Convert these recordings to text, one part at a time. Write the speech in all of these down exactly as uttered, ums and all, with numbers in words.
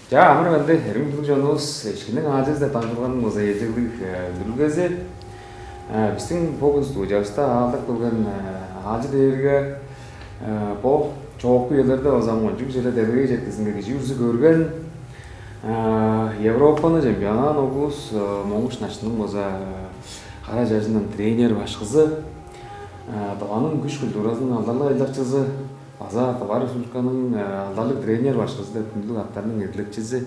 Чаа, амыр-менди, эргим хүндүлүг чонувус, «Ишкинниң аалчызы» деп дамчыдылганың база ээлчеглиг, э, үндүрүлгези. Э, бистиң бөгүн студиявыста аалдап келген, э, аалчы дээрге, э, бо чоокку үелерде база ам кончуг черле делегей четкизинге кижи бүрүзү көрген, э, Европаны чемпионаан улус, э, Монгуш Начынның база, э, кара чажындан тренер башкызы, э, Тываның күш культуразының алдарлыг ажылдакчызы, база Тыва Республиканың, э, алдарлыг тренер башкызы деп хүндүлүг аттарның эдилекчизи,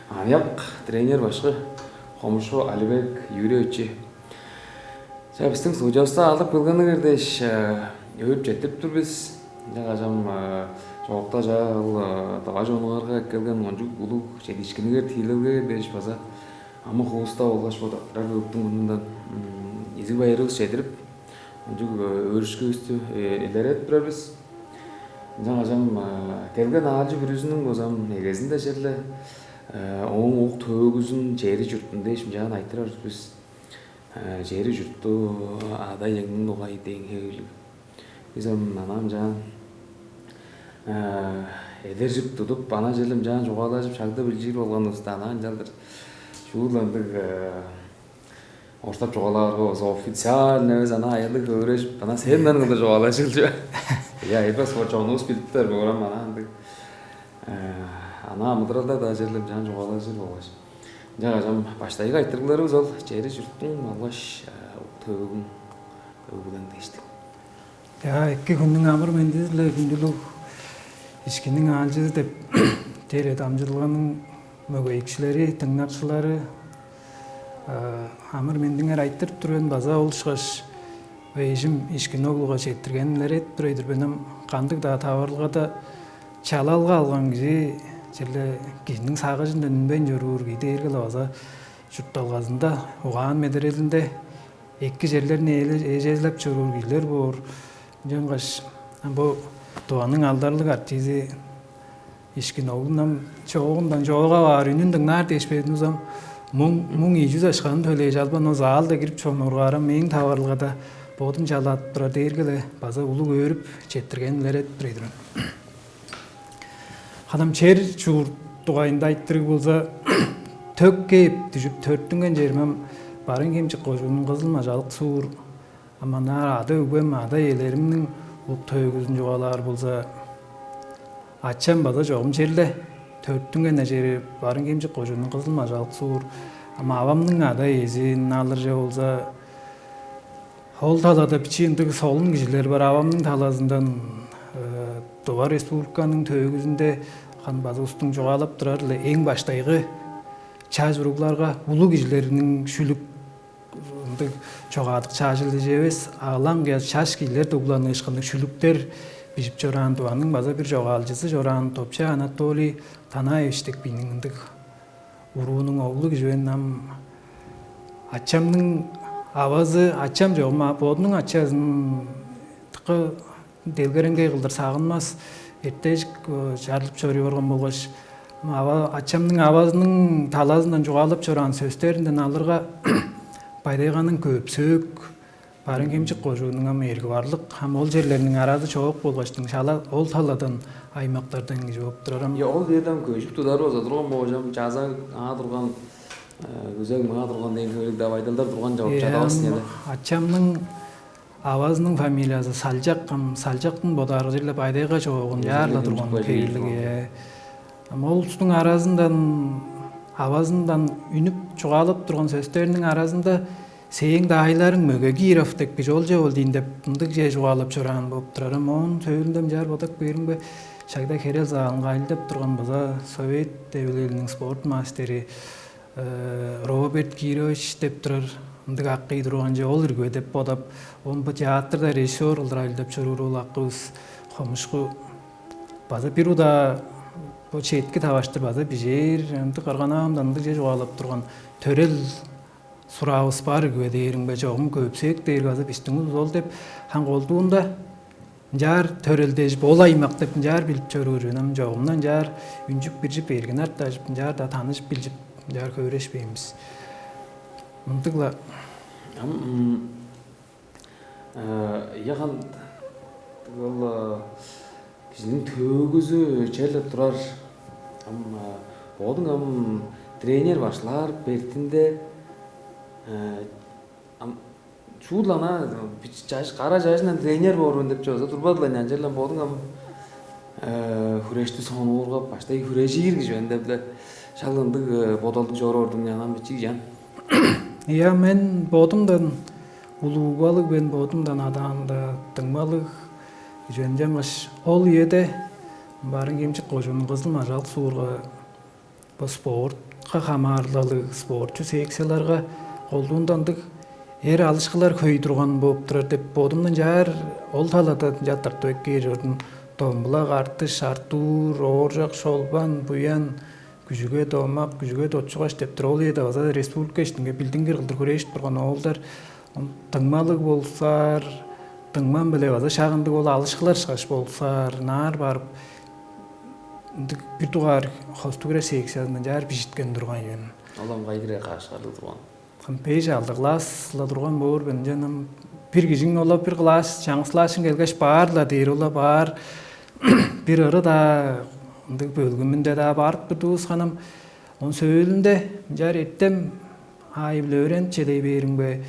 аныяк тренер башкы Хомушку Алибек Юрьевич. Чаа, бистиң студиявыста аалдап келгениңер дээш, э, өөрүп четтирип тур бис. Ынчангаш ам, э, чоокта чаа ол, э, Тыва чонуңарга эккелген кончуг улуг чедиишкиннер, тиилелгеңер дээш база амы-хууда болгаш бо доктурар бөлүктүң мурнундан, м, изиг байырывыс чедирип, кончуг, э, өөрүшкүвүстү, э, илередип турар бис. Ынчангаш ам, э, келген аалчы бүрүзүнүң база ам эгезинде черле, э, ооң ук-төөгүзүн, чери-чуртун дээш ынчаан айтырар бис. Э, чери-чуртту, ада-иеңниң дугайы дең хевирлиг. Бис ам анаа ынчаан, э, эдержип тудуп, анаа черле ынчаан чугаалажып, шагда билчиир болганывыста, анаа ынчалдыр чүгле ындыг, э, орустап чугаалаарга болза, официально эвес, анаа аялдыг хөөрежип, анаа сен-мен кылдыр чугаалажыл чүве. Я, эдибас, бо чонувус билиптер, боор ам анаа ындыг, э, анаа амыдыралда-даа черле ынчаан чугаалажыр болгаш. Ынчангаш ам баштайгы айтырыгларывыс ол чери-чуртуң болгаш, э, ук-төөгүң, өгбелең дээштиң. Чаа, эки хүннүң амыр-мендизи-биле, хүндүлүг «Ишкинниң аалчызы» деп черле дамчыдылганың мөгейикчилери, дыңнакчылары, а, амыр-мендиңер айтырып тур мен база. Ол ышкаш бо эжим Ишкин оглуга четтиргенин илередип турар-дыр мен. Ам кандыг-даа таварылгада чалалга алган кижи, черле кижиниң сагыжындан үнмейн чоруур кижи дээрге-ле база чуртталгазында, угаан-медерелинде эки черлерни ээле-, эжелеп чоруур кижилер боор. Ынчангаш ам бо Тываның алдарлыг артизи Ишкин оглун ам чоогундан чоога баар үнүн дыңнаар дээш бээр болза, муң, муң ийи чүс акшаны төлээш албан, ол залда кирип чонуургаар, ам мээң таварылгада бодум чалаадып турар дээрге-ле база улуг өөрүп четтиргенин илередип тур-дур мен. Харын ам чер-чурт дугайында айтырыг болза, төк кээп дүжүп төрүттүнген черим ам Барыын-Хемчик кожууннуң Кызыл-Мажалык суур. Ам анаа ада-өгбем, ада-иелеримниң ук-төөгүзүн чугаалаар болза, ачам база чогум черле төрүттүнген чери Барыын-Хемчик кожууннуң Кызыл-Мажалык суур. Ам авамның ада-иези ынчалдыр болза, ол талада бичии ындыг солун кижилер бар. Авамның талазындан, э, Тыва Республиканың төөгүзүнде, харын база улустуң чугаалап турары-ла, эң баштайгы чаш уругларга улуг кижилерниң шүлүк, ындыг чогаадыкчы ажыл-ижи эвес, а ылаңгыя чаш кижилер дугланыышкынныг шүлүктер бижип чораан Тываның база бир чогаалчызы чораан Топча Анатолий Танаевич деп кижиниң ындыг уруунуң оглу кижи мен. Ам ачамның авазы, ачам чогум, а, бодунуң ачазын дыка делгереңгей кылдыр сагынмас, эртежик, э, чарлып чоруй барган болгаш, ава-, ачамның авазының талазындан чугаалап чораан сөстеринден алырга, Бай-Тайганың Көпсөөк, Барыын-Хемчик кожууннуң ам Эрги-Барлык, ам ол черлерниң аразы чоок болгаштың, шала ол таладан, аймактардан кижи болуп турар ам. Ийе, ол үеде ам көжүп тудар болза турган болгаш, ам чазаг аңаа турган, э, күзек маңаа турган дээн хевирлиг-даа байдалдар турган чоп. Ийе, чадавас ам ийе. Ачамның авазының фамилиязы Салчак, ам Салчактың бодаарга черле Бай-Тайга чоогун чаарлап турган хевирлиг, ийе. Ам ол улустуң аразындан, авазындан үнүп чугаалап турган сөстериниң аразында «Сээң даайларың мөге Киров дег бижолча ол» дээн деп, мындыг чүве чугаалап чораан болуп турар. Ам ооң сөөлүнде ынчаар бодап кээримге, шагда херел залынга ажылдап турган база Совет Эвилелиниң спорт мастери, э, Роберт Кирович деп турар ындыг акый турган чүве, ол ирги бе деп бодап, оон бо театрда режиссёр кылдыр ажылдап чоруур ол акывыс Хомушку база бир удаа бо четки таварыштыр база бижээр, ындыг кырган-авамдан ындыг чүве чугаалап турган, төрел сураавыс бар ирги бе дээримге, чогум Көпсөөк дээрге база бистиң улус ол деп, ам колдуунда ынчаар төрелдежип, ол аймак деп ынчаар билип чоруур чүве. Ам чогум-на ынчаар үнчүп-биржип, эргин артажып, ынчаар-даа таныжып-билчип, ынчаар хөөрешпээн бис. Мындыг-ла. Ам, м, э, ийе, харын ол, э, кижиниң төөгүзү черле турар. Ам, э, Бодуң ам тренер башкылаар бертинде, э, ам шуут-ла ана бич-, чаш-, кара чажындан тренер боор мен деп чүве база турбадыла, ынчанча-ла бодуң ам, э, хүрешти сонуургап, баштай хүрежир кижи мен деп-ле шак ындыг, э, бодалдыг чоруур-дуң, ынчан ам бичии чан. Ийе, мен бодумдан улуг балыг, мен бодумдан адаанда дыңмалыг, ынчангаш ол үеде Барыын-Хемчик кожууннуң Кызыл-Маржалык суурга бо спортка хамаарылгалыг, спортчу секцияларга колдуунда ындыг эр алышкылар хөй турган бооп турар деп бодумну ынчаар ол талазында ынчаар тыртып эккээр чордум. Домбулак Артыш, Артур, Ооржак Шолбан, Буян, Күжүгет Омак, Күжүгет Отчугаш деп тур. Ол үеде база республика иштинге билдингир кылдыр хүрежип турган оолдар. Дыңмалыг болза, Дыңмам-биле база шак ындыг ол алышкылар ышкаш болза, ынаар барып, ындыг бир дугаар хостуг хүреш секциязындан чаар бижиткен турган ийин. Ол ам кайы хире каш харлыг турган? Ам беш-алды класс-ла турган боор мен, ынчан ам бир кижиң ол-ла бир класс, чаңгыс классчың келгеш баар-ла дээр, ол-ла баар. Бир ыры-даа, ындыг бөлгүмүнде-даа барып турдувус харын ам. Оон сөөлүнде ынчаар эртем аайы-биле өөренип чеде бээримге,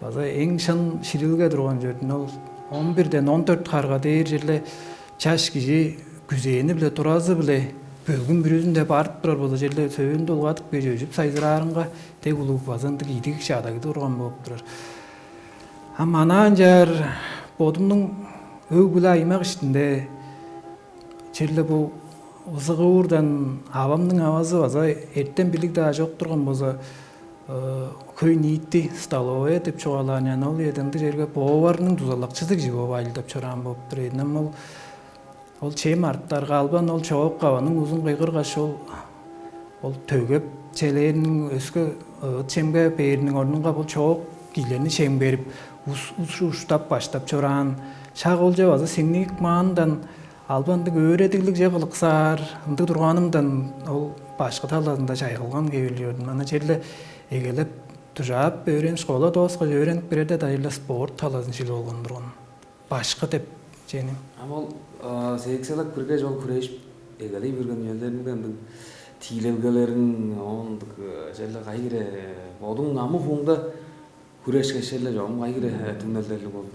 база эң шын шилилге турган чордум. Ол он бирден он дөрт харга дээр черле чаш кижи күзээни-биле, туразы-биле бөлгүм бүрүзүнде барып турар болза, черле сөөлүнде улгадып кээш, өжүп сайзыраарынга дег улуг база ындыг идиг чадаг турган болуп турар. Ам анаа ынчаар бодумнуң өг-бүле аймак иштинде черле бо ызыгуурдан авамның авазы база эртем-билиг-даа чок турган болза, э, хөй-ниити столовая деп чугаалаан, янзы ол үеде ындыг черге поварның дузалакчызы кижи бооп ажылдап чораан болуп тур ийин. Ам ол, ол чем арттарга албан ол чоок-каваның узун кыйгыргаш, ол, ол төгеп челээриниң, өске ыт-чемге бээриниң орнунга бо чоок кижилерни чемгерип, ус-, ус-, уштап-баштап чораан. Шак олче база сиңнип каанындан албан ындыг өөредиглигже кылыксаар, ындыг турганымдан ол башкы талазында чайгылган хевирлиг чордум. Ынчан черле эгелеп, дужаап, өөренип, школа дооскаш өөренип кирерде-даа черле спорт талазын шилип алган турган. Башкы деп чүвени. Ам ол, а, секциялап киргеш, ол хүрежип эгелей берген үелериңде ындыг тиилелгелериң, оон ындыг, э, черле кайы хире, э, бодуң амы-хууңда хүрешкеш, черле чогум кайы хире, э, түңнелдерлиг болду?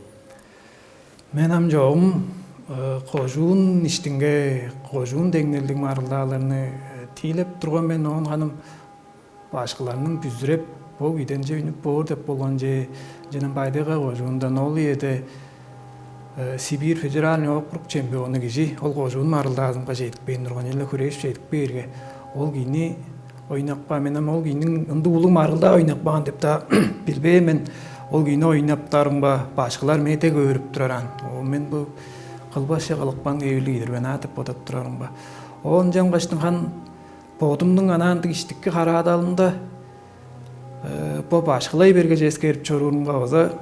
Мен ам чогум, э, кожуун иштинге, кожуун деңнелдиг маргылдааларны, э, тиилеп турган мен, оон харын ам башкыларның бүзүреп, бо киденче үнүп боор деп болган че, ынчан Бай-Тайга кожуундан ол үеде, э, Сибирь федеральный округ чемпиону кижи ол кожуун маргылдаазынга чедип кээн турган, черле хүрежип чедип кээрге, ол кижини ойнап каан, мен ам ол кижиниң ындыг улуг маргылдаа ойнап каан деп-даа билбээн мен, ол кижини ойнаптарымга, башкылар мени дег өөрүп турар аан. О, мен бо кылбасче кылыпкан хевирлиг-дир мен аа деп бодап турарымга. Оон ынчангаштың харын бодумнуң анаа ындыг иштики хараадалымда, э, бо башкылай бергеш эскерип чоруурумга база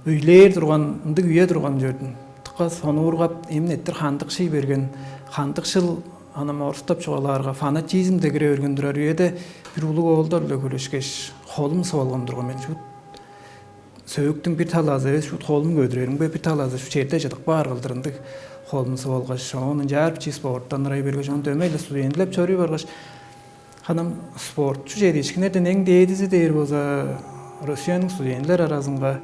өйлээр турган, ындыг үе турган чордум. Дыка сонуургап, эмин эрттир хандыкшый берген, хандыкшыл, ам орустап чугаалаарга, фанатизм-даа кире берген турар үеде бир улуг оолдар-биле хүрешкеш, холум сып алган турган мен. Шуут сөөктүң бир талазы эвес, шуут холум көдүреримге, бир талазы шуут черде чыдып каар кылдыр ындыг холум сып алгаш, оон ынчаар бичии спорттан ырай бергеш, оон дөмей-ле студентилеп чоруй баргаш, харын ам спортчу чедиишкиннерден эң дээдизи дээр болза, Россияның студентилер аразынга,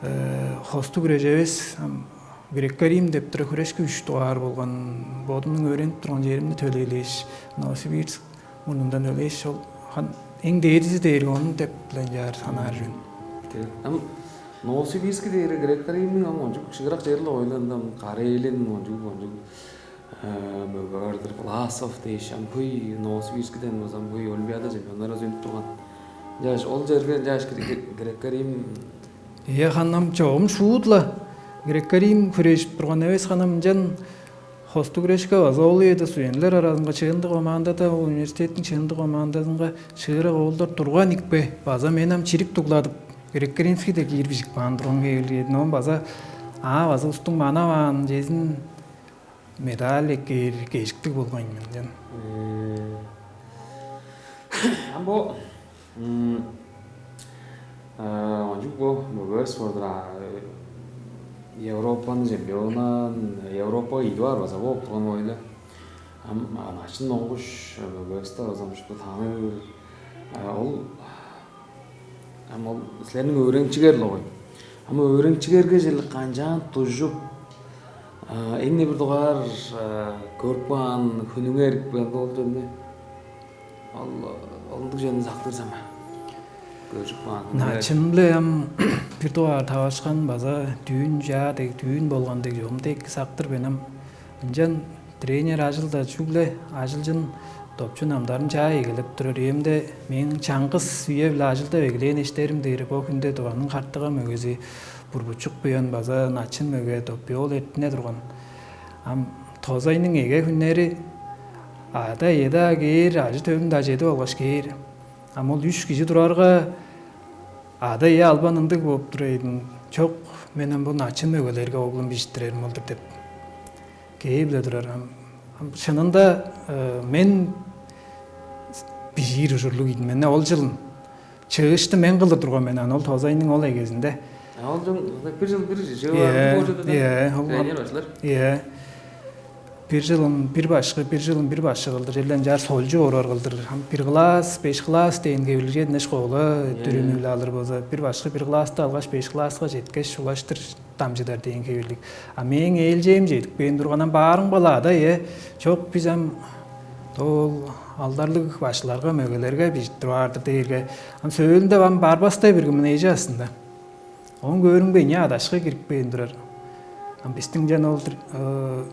э, хостуг хүреш эвес, ам грек-рим деп тура хүрешке үш дугаар болган, бодумнуң өөренип турган черимни төлээлээш, Новосибирск мурнундан төлээш, ол харын эң дээдизи дээрге ону деп-ле ынчаар санаар мен. Ам Новосибирск дээрге грек-римниң ам кончуг шыырак чери-ле, ойландым, Карелин кончуг, кончуг, э, мөге бар-дыр, Власов дээш, ам хөй Новосибирскиден болза ам хөй Олимпиада чемпионнары үнүп турган. Чааш, ол черге, чааш, гре-, гре-, грек-рим. Ийе, харын ам чогум шуут-ла грек-рим хүрежип турган эвес, харын ам ынчан хостуг хүрешке база ол үеде студентилер аразынга чыындыг командада, ол университеттиң чыындыг командазынга шыырак оолдар турган ийикпе, база мен ам чирик дугладып, грек-римскийде киир бижип каан турган хевирлиг ийин. Оон база, аа, база улустуң манаваан чезин медаль эккээр кежиктиг болган ийин мен ынчан. Э, ам бо, м, а, кончуг бо мөге спорт-дыр, а, э, Европаны чемпионун, Европага ийи дугаар база болуп турган ойла. Ам Начын Монгуш, Веста Озамчукту таныыр. А, ол ам ол силерниң өөреникчиңер-ле гой. Ам өөреникчиңерге черле канчаан дужуп, а, эң-не бир дугаар, а, көрүп каан хүнүңер эрикпээн болду эмне? Ол ол ындыг чүвени сактыр сама. Көрүп каан хүнүңер. Начын-биле ам бир дугаар таварышкан база дүүн чаа дег, дүүн болган дег чогум дег сактыр мен ам. Ынчан тренер ажылда чүгле ажылчын допчу намдарын чаа эгелеп турар үемде, мээң чаңгыс үе-биле ажылдап эгелээн эштерим дээри бо хүнде Тываның хартыга мөгези Бурбучук Буян база Начын мөге Доппиол эртине турган. Ам тозайның эге хүннери ада-ие-даа кээр, ажы-төлүн-даа чедип алгаш кээр. Ам ол үш кижи турарга, ада-ие албан ындыг бооп турайын. Чок, мен ам бо Начын мөгелерге оглум бижиттирерим ол-дур деп кээп-ле турар. Ам, ам шынында, э, мен бижиир ужурлуг ийин мен ол чылын. Чыышты мен кылдыр турган мен аны ол тозайның ол эгезинде. А ол чоң бир чыл бир чыгып Иә, алып болчу да. Иә, ол Тренер башлар. Иә. Бир жылын бир башкы, бир жылын бир башкы кылдыр, эле ынчаар солчу орар кылдыр. Ам бир класс, беш класс дээн кевилге дээш школа Иә. Дүрүмү-биле алыр болза, бир башкы бир класста алгаш, беш класска жеткеш, улаштыр дамчыдар дээн кевирлиг. А мээң ээлчээм чедип кээн тургандан баарың бала ада, э, чок, биз ам ол алдарлыг башкыларга, мөгелерге бижиттирип аар-дыр дээрге, ам сөөлүнде ам барбастай бергин мына эже астында. Оон көөрүңбе, ийне адашка кирип кээн турар. Ам бистиң чан ол, э,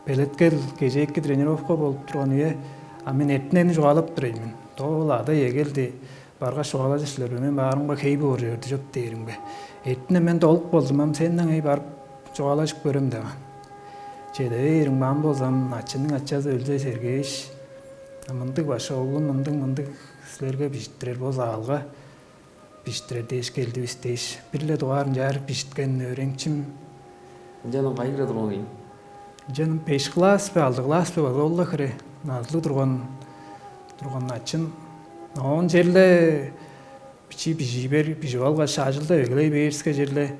белеткел кежээки тренировка болуп турган үе, а мен эртинени чугаалап турайын мен. Доол ада эгелди, баргаш чугаалажыр силер бе? Мен баарымга хей боор чорду чоп дээримге. Эртине мен долуп болдум, ам сенден эй барып чугаалажып көрөм деп ан. Чеде бээримге ам болзам, ачының ачазы өлзе сергээш, мындыг башы оглум мындыг-мындыг силерге бижиттирер бо заалга бижиттирер дээш келдивис дээш, бир-ле дугаар ынчаар бижиткен өөреникчим. Ынчан кайы хире турган ийин? Ынчан беш класс бе, алды класс бе, база ол-ла хире назылыг турган турган ачын. Оон черле бичии бижий бер, бижип алгаш, ажылдап эгелей бээриске черле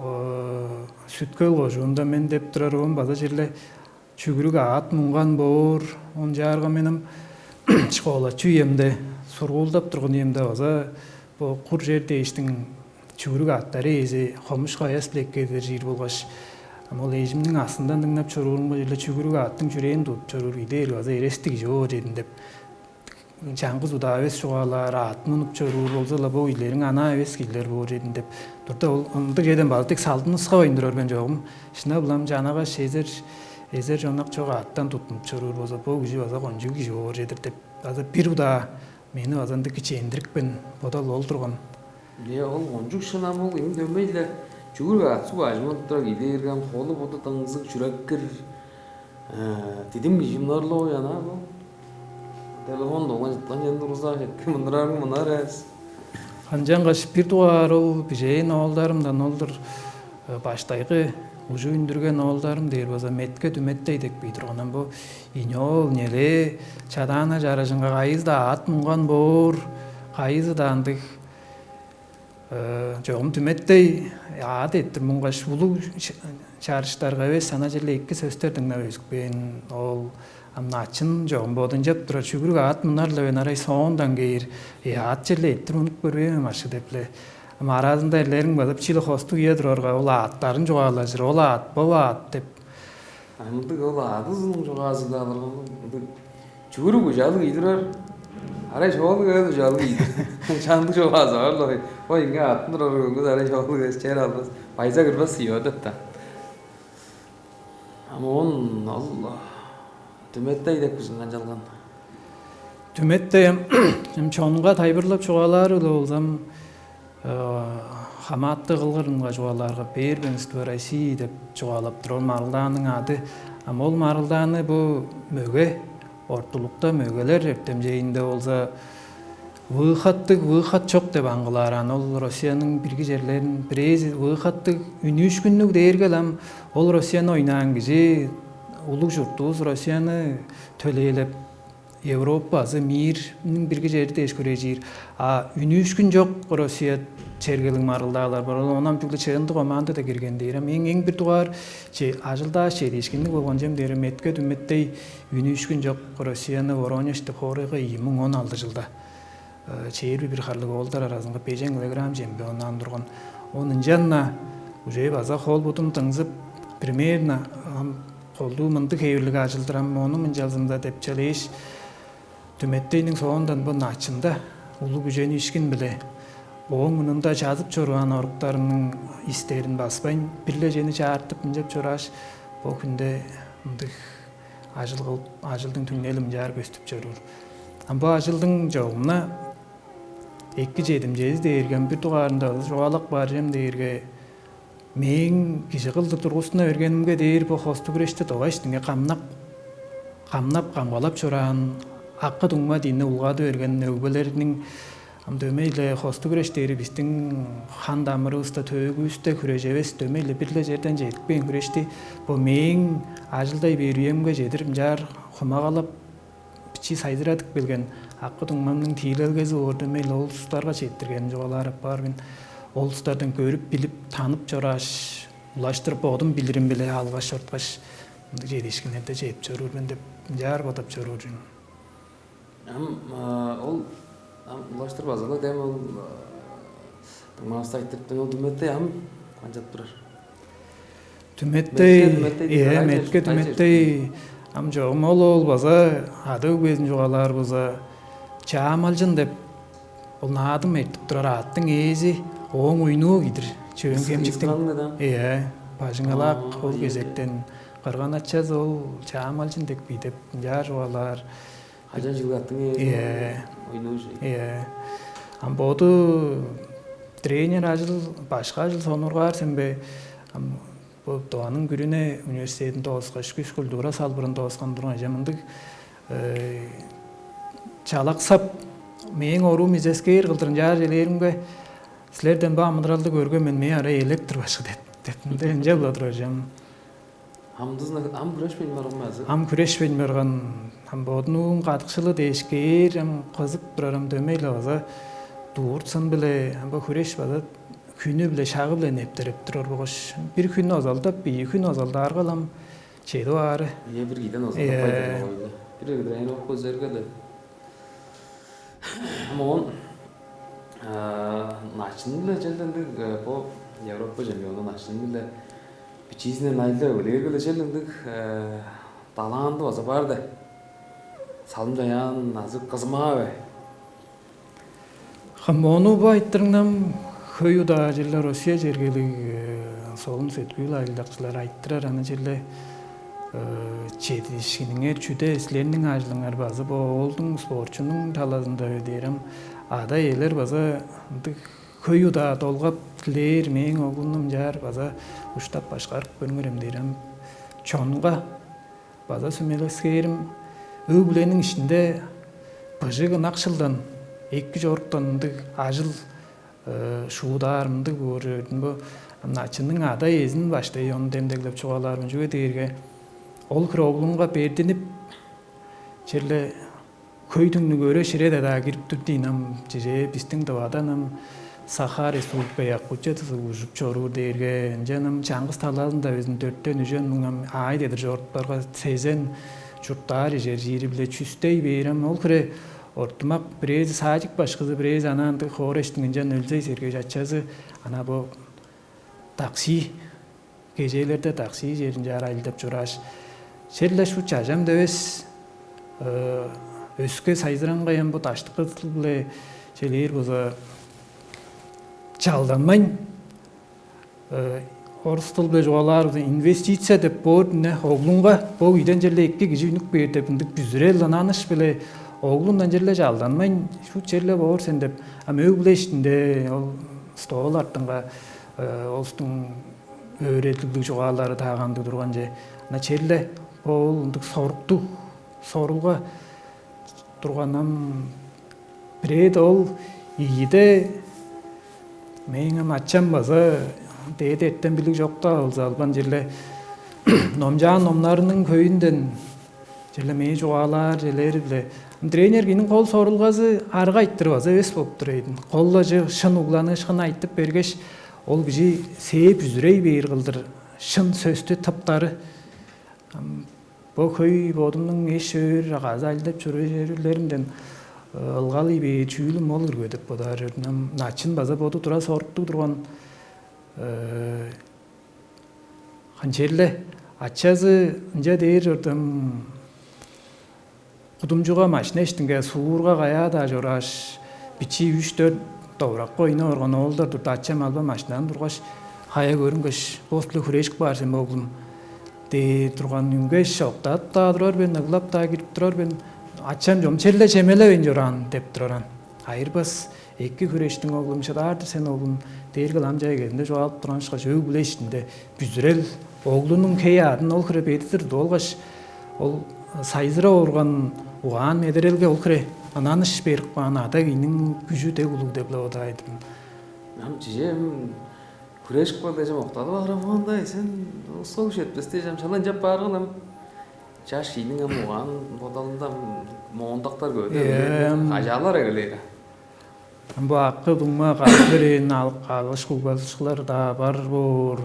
Сүткөл кожуунда мен деп турар оон база черле чүгүрүк аът мунган боор. Ончаарга меним школачы үемде, сургуулдап турган үемде база бо кур чер дээштиң чүгүрүк аъттары ээзи Хомуш Каяс-биле эккедир чиир болгаш, ам ол эжимниң астындан дыңнап чоруурумга черле чүгүрүк аъттың чүрээн тудуп чоруур кижи дээрге база эрестиг кижи боор чедин деп чаңгыс удаа эвес чугаалаар, аъттан мунуп чоруур болза-ла, бо кижилериң анаа эвес кижилер боор чедин деп турда, ол ындыг чеден база дег салдыныксавайн турар мен чогум. Шынап-ла ам чанагаш эзер эзер чонак чок аъттан туттунуп чоруур болза, бо кижи база кончуг кижи боор чедир деп база бир удаа мени база ындыг кичээндирипкен бодал ол турган. Ийе, ол кончуг шын ам ол эми дөмей-ле чүгүрүк аът суг ажымын тура кидээргем, холу-буду дыңзыг, чүреккир, дидим кижи мынарлы ой ана бу. Телефон долган чыткан чен тургуза, эки мынырарың мынар эвес. Канчангаш бир дугаар ол бижээн оолдарымдан олдур баштайгы ужу үндүрген оолдарым дээр база метке дүметтей деп бий турганан бу ийни ол нелээ чадаана чаражынга кайызы-даа аът мунган боор, кайызы-даа ындыг чогум түметтей аът эттир муңгаш улуг чарыштарга эвес ана черле эки сөстер дыңнап өзүкпээн ол ам начын чогум бодунчап турар чүгүрүк аът мунар-ла мен арай соондан кээр аът черле эттир мунуп көрбээн мен маршы деп-ле ам аразында эрлериң базып чили хостуг үе турарга ол аъттарын чугаалажыр ол аът бо аът деп Ындыг ол аадызының чугаазы-даа алырган ындыг чүгүрүк ужалыг ийдирер. Арай шоолуг эвес ужалыг ийдир. Чандыг чугаазы бар-ла. Ой, инге аттын турар өгүс арай шоолуг эвес чер албас. Байза кырбас сыйоо деп-та. Ам оон ол дүметтей деп кижин канчалган. Дүметтей ам чонга тайбырлап чугаалаары-ла болзам, хамаатты кылгырынга чугаалаарга Первенство России деп чугаалап тур ол марылдааның ады. Ам ол марылдааны бу мөге ортулукта мөгелер эртемчейинде болза выходтыг выход чок деп аңгылаар аны ол Россияның бирги черлерин бирээзи выходтыг үнүүшкүннүг дээргел ам ол Россияны ойнаан кижи улуг чуртувус Россияны төлээлеп Европа азы мирниң бирги чери дээш хүрежир. А үнүүшкүн чок Россия чергелиг маргылдаалар бар. Ол оон ам чүгле чыындыг командада кирген дээр. Эң эң бир дугаар че ажылдааш чедиишкинниг болган чем дээр метке дүметтей үнүүшкүн чок Россияны Воронеж деп хоорайга ийи муң он алды жылда чээрби бир харлыг оолдар аразынга бежен килограмм чемпионнаан турган. Он ынчан-на уже база хол будум дыңзып, примерно ам колдуу мындыг хевирлиг ажылдыр ам ону мынчалзымда деп чалыыш, дүметтейниң соондан бо начында улуг үжени ишкин-биле ооң мурнунда чазып чоруур ан оруктарының истерин баспайн, бир-ле чени чаартып ынчап чорааш, бо хүнде ындыг ажыл кылып, ажылдың түңнели мынчаар көстүп чоруур. Ам бо ажылдың чогумна эки чедимчези дээрге, бир дугаарында чугаалап баар чем дээрге, мээң кижи кылдыр тургустуна бергенимге дээр бо хостуг күрешти довайш дыңе камнап, камнап камгалап чораан акы дуңма диинни улгады берген өгбелерниң ам дөмей-ле хостуг күреш дээри бистиң хан дамырывыста, төөгүвүсте хүреш эвес, дөмей-ле бир-ле черден чедип кээн хүрешти бо мээң ажылдай бээр үемге чедир ынчаар хумагалап, бичии сайзырадып келген акы дуңмамның тиилелгези боор дөмей-ле ол улустарга четтиргенин чугаалаар апаар мен. Ол улустардан көрүп, билип, танып чорааш, улаштыр бодум билирим-биле алгаш чорткаш, мындыг чедиишкиннерде чедип чоруур мен деп ынчаар бодап чоруур мен. Ам ол ам улаштыр база-ла дем ол дыңмаавыста айтырыптын ол дүметтей ам канчап турар? Түметтей, Метке дүметтей дейт, э, арай метке чеш-, арай дүметтей. Ам чогум ол ол база ада өгбезин чугаалаар болза, чаамалчын деп ол наадым эртип турар аъттың ээзи ооң уйнуу кидир. Чөөн Кымчыктың. Э, бажыңалаак. Ол кезектен кырган ачазы ол чаамалчын деп кий деп ынчаар чугаалаар. Ажан жилгаттың. Э, ойнуужу. Э, ам боду тренер ажыл, башка ажыл сонургаар сен бе? Ам бо Тываның күрүне университедин дооскаш, күш культура салбырын дооскан турган эже мындыг э, чалаксап, мээң оруум изескээр кылдыр ынчаар желээримге, силерден бо амыдыралды көрген мен, мээ арай электр башкы деп, деп мындай ынча-ла турар эжем. Амдызын ам күрешпейн барган бе азы? Ам күрешпейн барган, ам бодунуң кадыкшылы дээш кээр, ам кызып турар, ам дөмей-ле база дууртсан-биле, ам бо хүреш база хүнү-биле шагы-биле нептереп турар болгаш, бир хүн озалдап, ийи хүн озалдаарга-ла ам чедип аары. Ийе, бир кийден озалдап. Ийе. Кайдыр. Бир тренировка өзерге-ле. Ам оон начын-биле чел ындыг бо Европа чемпиону начын-биле бичиизинден айылда өлээрге-ле чел ындыг талаанды база баар да. Салым чаяан азы кызымаа бе? Хамоону бо айтырыңнам хөй удаа черле Россия чергелиг солун сеткүүл айылдакчылар айттырар аны черле чедиишкиниңер чүде силерниң ажылыңар база бо оолдуң спортчунуң талазында бе дээрим ада-иелер база ындыг хөй удаа долгап дилээр мээң оглумнум чаар база уштап башкарып көрүңерем дээрим чонга база сүмелескээрим өг-бүлениң ишинде быжыг ынакшылдан эки чоруктан ындыг ажыл шуудаар мындыг боор чүведин бо ачының ада-иезин баштай ону демдеглеп чугаалаар мен чүге дээрге ол хире оглунга бердинип черле хөй түңнүг өре шире-даа кирип тур дейн ам чеже бистиң дывадан ам Саха республика Якутия тызыг ужуп чоруур дээрге ынчан ам чаңгыс талаазында безин дөрттен үжен муң ам аай дедир чорупкарга сезен чурттаар ижер чиири-биле чүстей бээр ам ол хире ортумак бирээзи саадик башкызы бирээзи ана ындыг хоора иштиң ынчан өлзей сергеш ачазы ана бо такси кежээлерде такси черинче арайлдап чорааш, черле шу чажам девес өске сайзыраңгай ам бо даштыкы тыл-биле челээр болза чалданмайн орус тыл-биле чугаалаар болза инвестиция деп боор дине оглунга бо үйден черле эки кижи үнүп кээр деп ындыг бүзүрел ынааныш-биле оглундан черле чалданмайн шу черле боор сен деп ам өг-бүле иштинде ол стол артынга олустуң өөредиглиг чугаалары таагандыг турган че. Ына черле ол ындыг соруктуг сорулга турганам бирээде ол ийиде мээң ам ачам база дээди эртен билиг чок-даа болза албан черле номчаан номнарының хөйүнден Черле мээң чугаалаар черлери-биле. Тренер кижиниң кол сорулгазы арга айтырып база эвес болуп тур ийин. Кол-ла чыгы шын угланыышкын айтып бергеш, ол кижи сээ бүзүрей бээр кылдыр шын сөстү тыптары. Ам бо хөй бодумнуң эш-өөр, каза ажылдап чоруур черлеримден ылгалый бээр чүүлүм ол үргүле деп бодаар чордум. Ам начын база боду тура соруктуг турган. Канчерле ачазы ынча дээр чордум. Кудумчуга машина иштинге суурга каяа-даа чорааш, бичии үш-дөрт довуракка ойнап орган оолдар турда, ачам албан машинадан тургаш, хая көрүнгеш, бос-биле хүрежип каар сен бе, оглум, дээр турган үнгеш, октадып-даа турар мен, ыглап-даа кирип турар мен. Ачам чом черле чемелевейн чораан деп тураран. Айырбас эки хүрештиң оглум, шыдаар-дыр сен, оглум, дээрге ам чай кезинде чугаалап турган ышкаш, өг-бүле иштинде бүзүрел оглунуң хей-аъдын ол хире бедидир тудуп алгаш, ол сайзырап орган угаан-медерелге ол хире ынаныш берип каан ада кижиниң күжү дег улуг деп-ле бодаар-дыр мен. Ам чижээ, ам хүреш кыл дээш, ам октадып аар болгандай, сен улуска күш четпес дээш, ам шала ынчап баарган ам. Чаш кижиниң ам угаан-бодалында ам моондактар көвүдеп, Эм. Кажаалар эгелээр. Ам бо акы-дуңма, кады-берен, ал-, алгыш-кугбазышкылар-даа бар боор.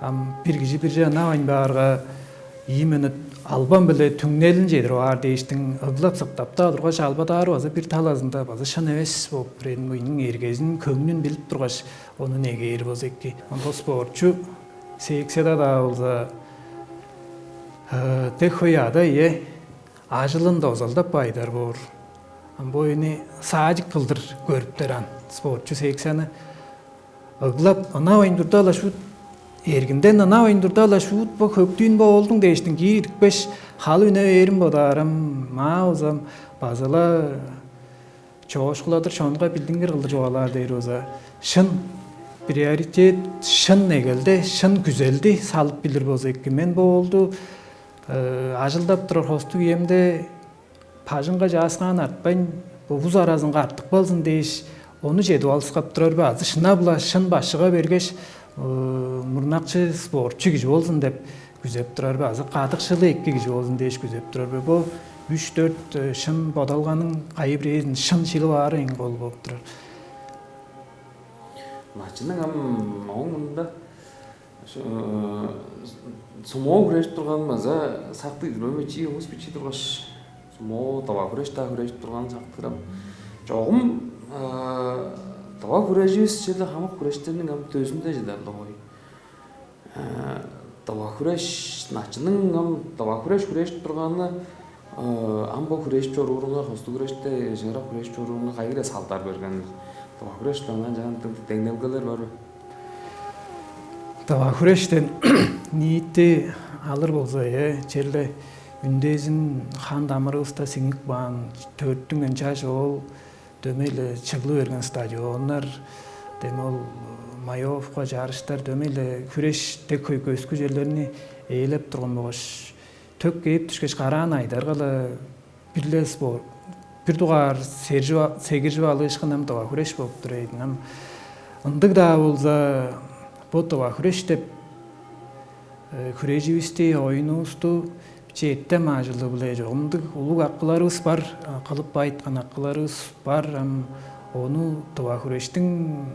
Ам бир кижи бир чүве ынавайн баарга, именно албан-биле түңнелин чедирип аар дээштиң, ыглап-сыктап-даа тургаш, албадаары база бир талазында база шын эвес болуп турар ийин. Мээң эргезин, көңнүн билип тургаш, ону негээр болза эки. Ам бо спортчу секцияда-даа болза, э, дег хөй ада-ие ажылын дозалдап байдаар боор. Ам бо эни садик кылдыр көрүптер аан, спортчу секцияны. Ыглап ынавайн турда-ла шуут, эргинден ынавайн турда-ла шуут, бо хөктүүн бо оолдуң дээштиң киир ирипкеш, халы үне бээрин бодаарым, маа болза база-ла чоокшуладыр, чонга билдингир кылдыр чугаалаар дээр болза, шын приоритет, шын эгелде, шын күзелди салып билир болза эки. Мен бо оолду, э, ажылдап турар хостуг үемде бажыңга чааскаан артпайн, бо улус аразынга артып калзын дээш, ону чедип алыксап турар бе, азы шынап-ла шын башкыга бергеш, э, мурнакчы спортчу кижи болзун деп күзеп турар бе, азы кадыкшылы эки кижи болзун дээш күзеп турар бе? Бо үш-дөрт, э, шын бодалганың кайы-бирээзин шын шилип аары эң кол болуп турар. Начынның ам ооң мурнунда сумо хүрежип турган база сактыг-дыр мен, бичии улус, бичии тургаш, сумо, тыва хүреш-даа хүрежип турган сактыр ам. Чогум, э, тыва хүреживис черле хамык хүрештерниң ам дөзүнде чыдар-ла болгай. Э, тыва хүреш, начынның ам тыва хүреш хүрежип турганы, э, ам бо хүрежип чорууруңга, хостуг хүреште, чыырак хүрежип чорууруңга кайы хире салдар берген? Тыва хүреш-биле ынчан деңнелгелер бар бе? Тыва хүрештен ниити алыр болза, э, черле үндезин хан-дамырывыста сиңип каан төрүттүнген чаш оол дөмей-ле чыглы берген стадионнар, дем ол маевка чарыштар, дөмей-ле хүреш дег хөй көскү черлерни ээлеп турган болгаш, төк кээп дүшкеш, караан айдарга-ла бир-ле спорт, бир дугаар сержип а-, сегиржип алыышкын ам тыва хүреш болуп турар ийин. Ам ындыг-даа болза, бо тыва хүреш деп, э, хүреживисти, оюнувусту бичии эртем ажылы-биле чогумдуг улуг акыларывыс бар, а, кылып байыткан акыларывыс бар. Ам ону тыва хүрештиң,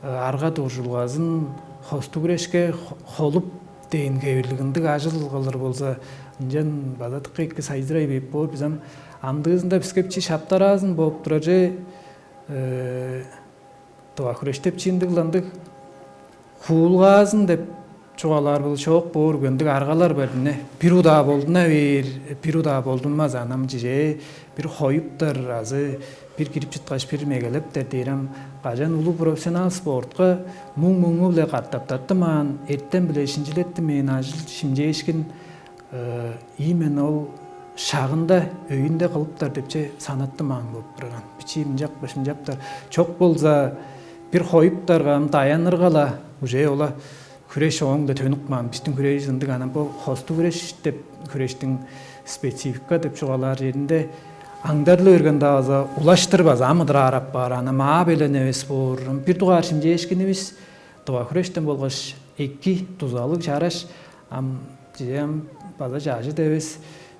э, арга-дуржулгазын хостуг хүрешке хо-, холуп дээн хевирлиг ындыг ажыл кылыр болза, ынчан база дыка эки сайзырай бээп боор бис ам. Амдыызында биске бичии шаптараазын болуп турар че, э, тыва хүреш деп чиин ындыг-ла ындыг хуулгаазын деп чугаалаар болза, чоок боор үгендиг аргалар бар ийин. Бир удаа болдуна бээр, бир удаа болдунмас, анам чижээ, бир хоюптар азы бир кирип чыткаш, бир мегелептер дээр ам. Кажан улуг профессионал спортка муң-муңу-биле катаптаттынмаан, эртем-биле шинчилеттинмээн ажыл-шимчээшкин, э, именно ол шагында, өйүнде кылыптар деп че санаттынмаан болуп турган. Бичии мынчап, шынчаптар. Чок болза, бир хоюптарга ам даянырга-ла, уже ол-ла хүреш ооң-биле төнүп каан. Бистиң хүреживис ындыг, анам бо хостуг хүреш деп, хүрештиң специфика деп чугаалаар черинде аңдарлы берген-даа база улаштыр база амыдыраар апаар, анам аа белен эвес боор. Бир дугаар шимчээшкинивис тыва хүрештен болгаш эки, дузалыг, чараш, ам, чижээ, ам база чажыт эвес,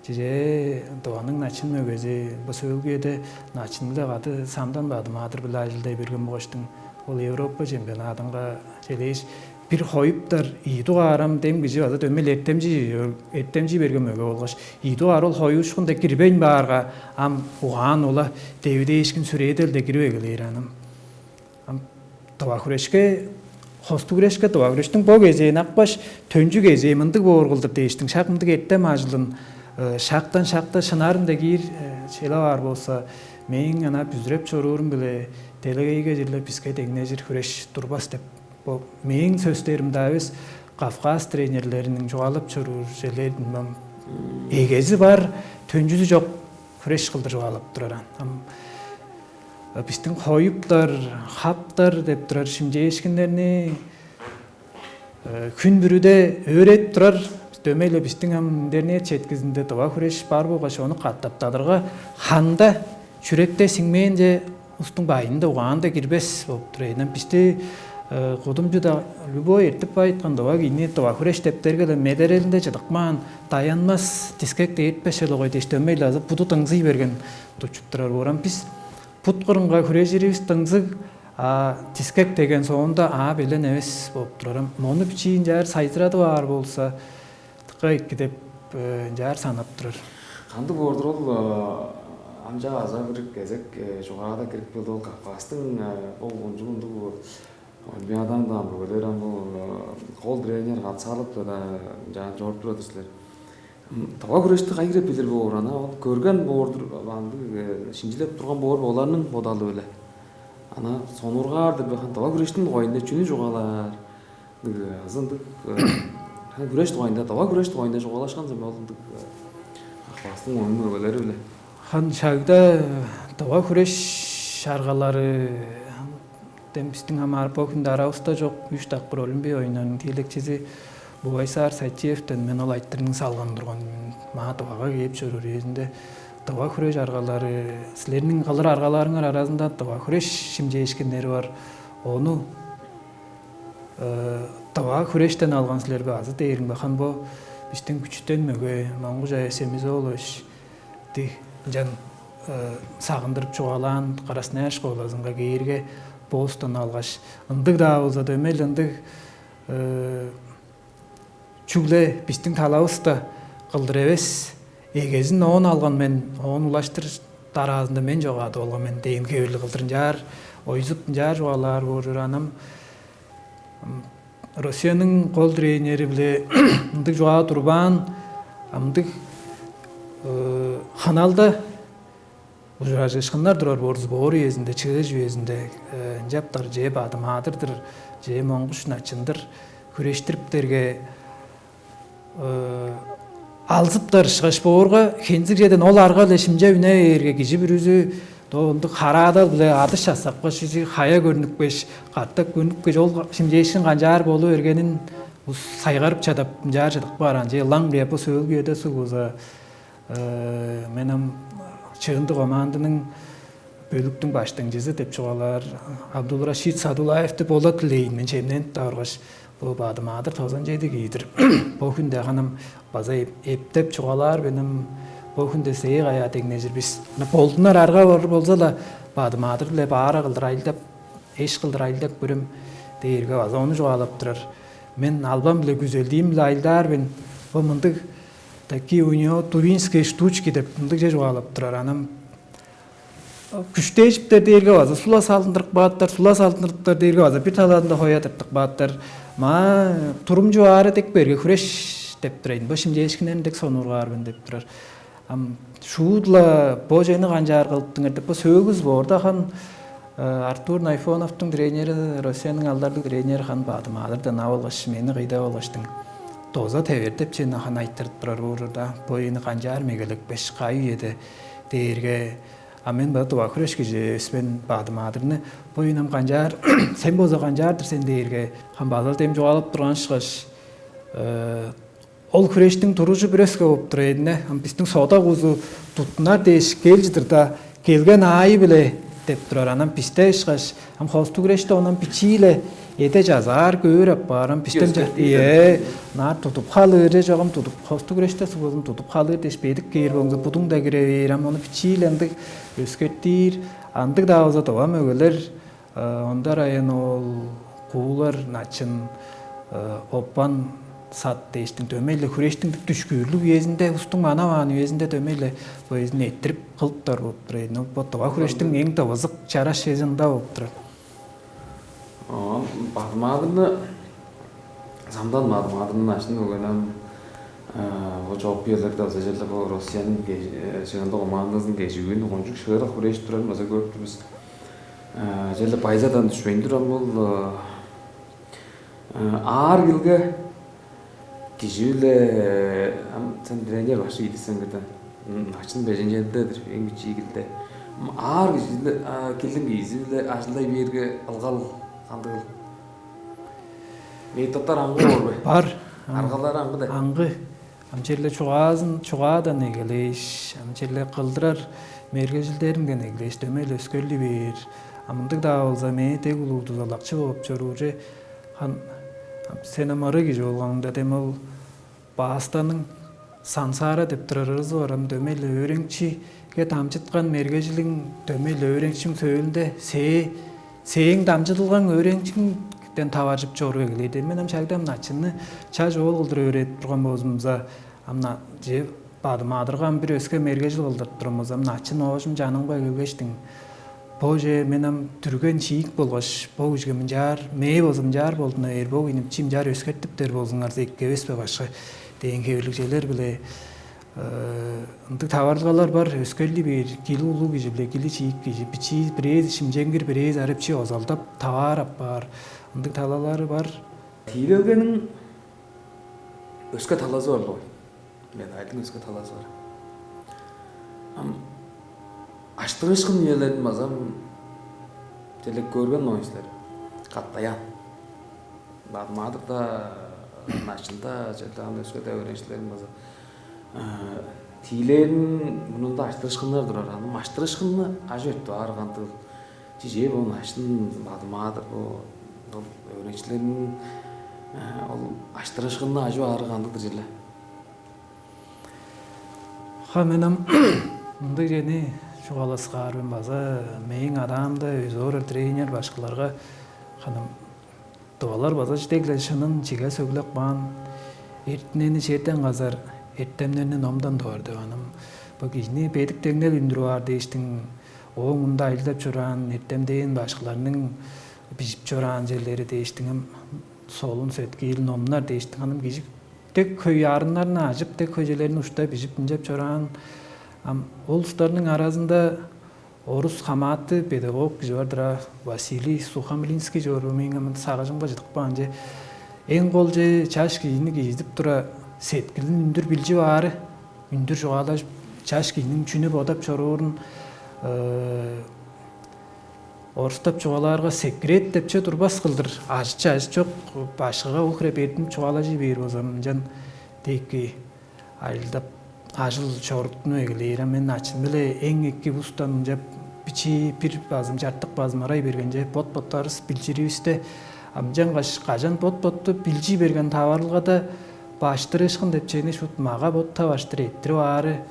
Че Тываның начын мөгези бо сөөлгү үеде начын-биле кады самдан Бадым-Адыр-биле ажылдай берген болгаштың, ол Европа чемпионадынга челээш, бир хоюптар ийи дугаарам дем кижи база дөмей эртемчи эртемчи берген мөге болгаш, ийи дугаар ол хоюушкунда кирбейн баарга, ам угаан ола девидээшкин сүрээделде кирип эгелээр аным. Ам тыва хүрешке, хостуг хүрешке тыва хүрештиң бо кезээн акпаш, төнчү кезээ мындыг боор кылдыр дээштиң, шак мындыг эртем ажылын шактан шакта шынарын дегиир чыылап аар болза, мээң ана бүзүреп чоруурум-биле делегейге черле биске деңнежир хүреш турбас деп, бо мээң сөстерим-даа эвес, Кавказ тренерлериниң чугаалап чоруур черлерин ам эгези бар, төнчүзү чок хүреш кылдыр чугаалап турар аан. Ам бистиң хоюптар, хаптар деп турар шимчээшкиннерни хүн бүрүде өөредип турар. Дөмей-ле бистиң ам интернет четкизинде тыва хүреш бар болгаш, ону катаптадырга ханда чүректе сиңмээнче устуң байында угаанда кирбес болуп тур эден. Бисти кудумчуда любой эртип байыткан дыва кийни дыва хүреш дептерге-ле медерелинде чыдыкмаан, даянмас, дискек дээртпес чылыгой дээш дөмей-ле азы буду дыңзый берген тутчуп турар боор. Ам бис бут кырынга хүрежиривис дыңзыг, а дискек деген соонда аа белен эвес болуп турар. Ам мону бичии ынчаар сайзырадып аар болза, тыка эки деп ынчаар санап турар. Кандыг боор-дур ол? Ам чаа аза бир кезек чугаада кирип келди, ол Кавказтың ол кончуг ындыг олимпиаданың даан мөгелери ам бул кол тренер катсалып-даа ынчаан чоруп турар-дыр силер. Тыва хүрешти кайы хире билир боор, ана ол көрген боор-дур, андыг шинчилеп турган боор бе, оларның бодалы-биле? Ана сонуургаар-дыр бе, хан тыва хүрештиң дугайында чүнү чугаалаар? Ындыг азы ындыг хан хүреш дугайында, тыва хүреш дугайында чугаалашкан сен бе, ол ындыг Кавказтың оюн мөгелери-биле? Хан шагда тыва хүреш аргалары дем бистиң ам аар бо хүнде аравыста чок, үш дакпыр Олимпий оюннарының тиилекчизи Бугайсаар Сайтиевтен мен ол айтырыгны салган турган. Маа Тывага кээп чоруур үезинде тыва хүреш аргалары, силерниң кылыр аргаларыңар аразында тыва хүреш шимчээшкиннери бар. Ону тыва хүрештен алган силер бе азы дээрим бе, хан бо бистиң күчүтен мөге Монгуш Ая Семис-оолович ынчан сагындырып чугаалаан, Краснояр школазынга кээрге, боостон алгаш, ындыг-даа болза, дөмей-ле ындыг чүгле бистиң талавыста кылдыр эвес, эгезин оон алган мен, оон улаштыр дараазында мен чогаадып алган мен дээн хевирлиг кылдыр ынчаар ойзуп, ынчаар чугаалаар боор чораан ам. Россияның кол тренери-биле ындыг чугаа турбаан, ам ындыг ханалда ужуражыышкыннар турар боор, сбор үезинде, чыыш үезинде ынчаптар, че Бадым-Адыр-дыр, че Монгуш Начын-дыр, хүрештириптерге алзыптар ышкаш боорга, хензиг чеден ол арга-биле шимчеп үне бээрге, кижи бүрүзү доо ындыг хараадал-биле адыш часкапкаш, кижи хая көрнүпкеш, катап көрнүпкеш, ол шимчээшкин канчаар болу бергенин сайгарып чадап, ынчаар чыдып каар аан. Че ылаң-биле бо сөөлгү үеде суг болза, мен ам чыынды команданың бөлүктүң баштыңчызы деп чугаалаар Абдул-Рашид Садулаевти болат дилээн мен, чемненип-даа баргаш, бо Бадым-Адыр тозан чеди кии-дир. Бо хүнде ханым база эптеп чугаалаар мен ам, бо хүнде сээ каяа деңнежир бис. Ана болдунар арга болур болза-ла, Бадым-Адыр-биле баара кылдыр айылдап, эш кылдыр айылдап көрем дээрге база ону чугаалап турар. Мен албан-биле күзелдиим-биле айылдаар мен. Бо мындыг такие у него тувинские штучки деп мындыг же чугаалап турар. Анам күштээжиптер дээрге база сула салындырып кааттар, сула салындырыптар дээрге база бир талаанда хоя тыртып кааттар. Маа турумчу аары дег берге хүреш деп турайын. Бо шимчээшкиннерин дег сонуургаар мен деп турар. Ам шуут-ла бо чени канчаар кылыптыңар деп, бо сөөгүс боорда хан Артур Найфоновтуң тренери, Россияның алдарлыг тренери хан Бадым-Адырдан ап алгаш, мени кыйдап алгаштың доза тевердеп чени хан айтырып турар боор да, бо эни канчаар мегелекпеш, кайы үеде дээрге, а мен база тыва хүреш кижи эвес мен, Бадым-Адырны бо ийин ам канчаар, сен болза канчаар-дыр сен дээрге, хан база дем чугаалап турган ышкаш, ол хүрештиң туружу бир өске болуп тур эдине. Ам бистиң сода кузу туттунар дээш кел чыдырда, келген аайы-биле деп турар. Анан бисте ышкаш, ам хостуг күреште онан бичииле эде жазаар көөр апаар. Ам бистем Өскертиир. Ээ, наар тудуп халыыр же чогум тудуп, хостуг күреште сугузун тудуп халыыр дээш бедик кээр болза, будуң да кире бээр. Ам ону бичииле ындыг өскертиир, андыг-даа болза, довам өгелер, ондар айын ол куулар, начын, оппан сат дээштиң дөмей-ле хүрештиң дүшкүүрлүг үезинде, устуң манаваан үезинде дөмей-ле бо эзин эттирип кылыптар болуп тур эди. Бо дыва хүрештиң эң дывызык чараш чези ында болуп турар. Оон бадымаадырны, самдан бадымаадырны ашын өгенем бо чоп биерлерде база черле бо Россияның чыгында командазының кежигүүн кончуг шыырак хүрээш турарын база көрүп тур бис. Черле байзадан түшпейн турам ол аар килге кижи-биле ам сен тренер башы ийдисең кырдан начын беженчендедир эң бичии килде аар кижи килдиң киизи-биле ажылдай бээрге ылгал кандыгыл методтар аңгы боор бе? Бар. Аргалары аңгы да. Аңгы. Ам черле чугаазын чугаадан эгелээш, ам черле кылдырар мергежилдеринден эгелээш дөмей-ле өскерли бээр. А мындыг-даа болза, мээ дег улуу дузалакчы болуп чоруур че. Хан сен ам ырыг кижи болгаңда дем ол баастаның сансаара деп турар ырызы бар ам дөмей-ле өөренгчиге дамчыткан мергежилиң дөмей-ле өөренгчиң сөөлүнде сээ сээң дамчыдылгаң өөренгчиңден таваржып чоруп эгелейди. Мен ам чагдам начынны чаш оол кылдыр өөредип турган болзумза, ам же бадымаадырга ам бир өске мергежил кылдырып турумуза, ам начын оожум жанымга келгештиң. Боже, мен ам дүрген чиик болгаш бо кижиге мынчаар, мээ болза мынчаар болдуна бээр, бо кийин чи мынчаар өскертиптер болзуңарза эки эвес бе башкы дээн хевирлигчелер-биле ындыг таварылгалар бар, өскерли бээр, кили улуг кижи-биле кили чиик кижи, бичии бирээзи шимченгир, бирээзи арып чи озалдап таваар апаар. Ындыг талалары бар. Тиилелгениң өске талазы бар-ла ой. Медальдың өске талазы бар. Ам аштыгышкын үелерин базам делек көрген оюн силер. Каттаян. Бадмаадырда начында черле аны өске да өөреникчилерим база тиилээрин мурнунда аштырышкыннар турар. Аны аштырышкынны ажы өттү аар кандыгыл чижээ бо начын бадмаадыр бо өөреникчилерин ол аштырышкынны ажып аарыг кандыгдыр черле. Ха мен ам мындыг чени чугааласкаар мен база мээң адаамда өзү орар тренер башкыларга ханым дывалар база чидегле шынын чиге сөглеп каан эртинени черден казар эртемнерни номдан доор деп анам бо кижини бедик деңнел үндүрүп аар дээштиң ооң мында ажылдап чораан эртемдээн башкыларның бижип чораан черлери дээштиң ам солун сеткиил номнар дээштиң анам кижи дег хөй арыннарны ажып дег хөй черлерин ушта бижип ынчап чораан ам ол улустарның аразында орус хамааты педагог кижи бар-дыр а Василий Сухомлинский чорумуң ам сагыжымга чыдып каан че эң кол че чаш кижини кижизидип тура сеткилин үндүр билчип аары үндүр чугаалажып чаш кижиниң чүнү бодап чоруурун орустап чугаалаарга секрет депче турбас кылдыр ажычы ажы чок башкыга ол хире бертинип чугаалажы бээр болза ынчан деки ажылдап ажыл чоруттунуп эгелээр а мен ачым-биле эң эки улустан ынча бичии бир базым чартык базым ырай бергенче бот-боттарывыс билчиривисте ынчангаш кажан бот-ботту билчий берген таварылгада баштырыышкын деп чени шут мага бот таваштыр эрттирип аары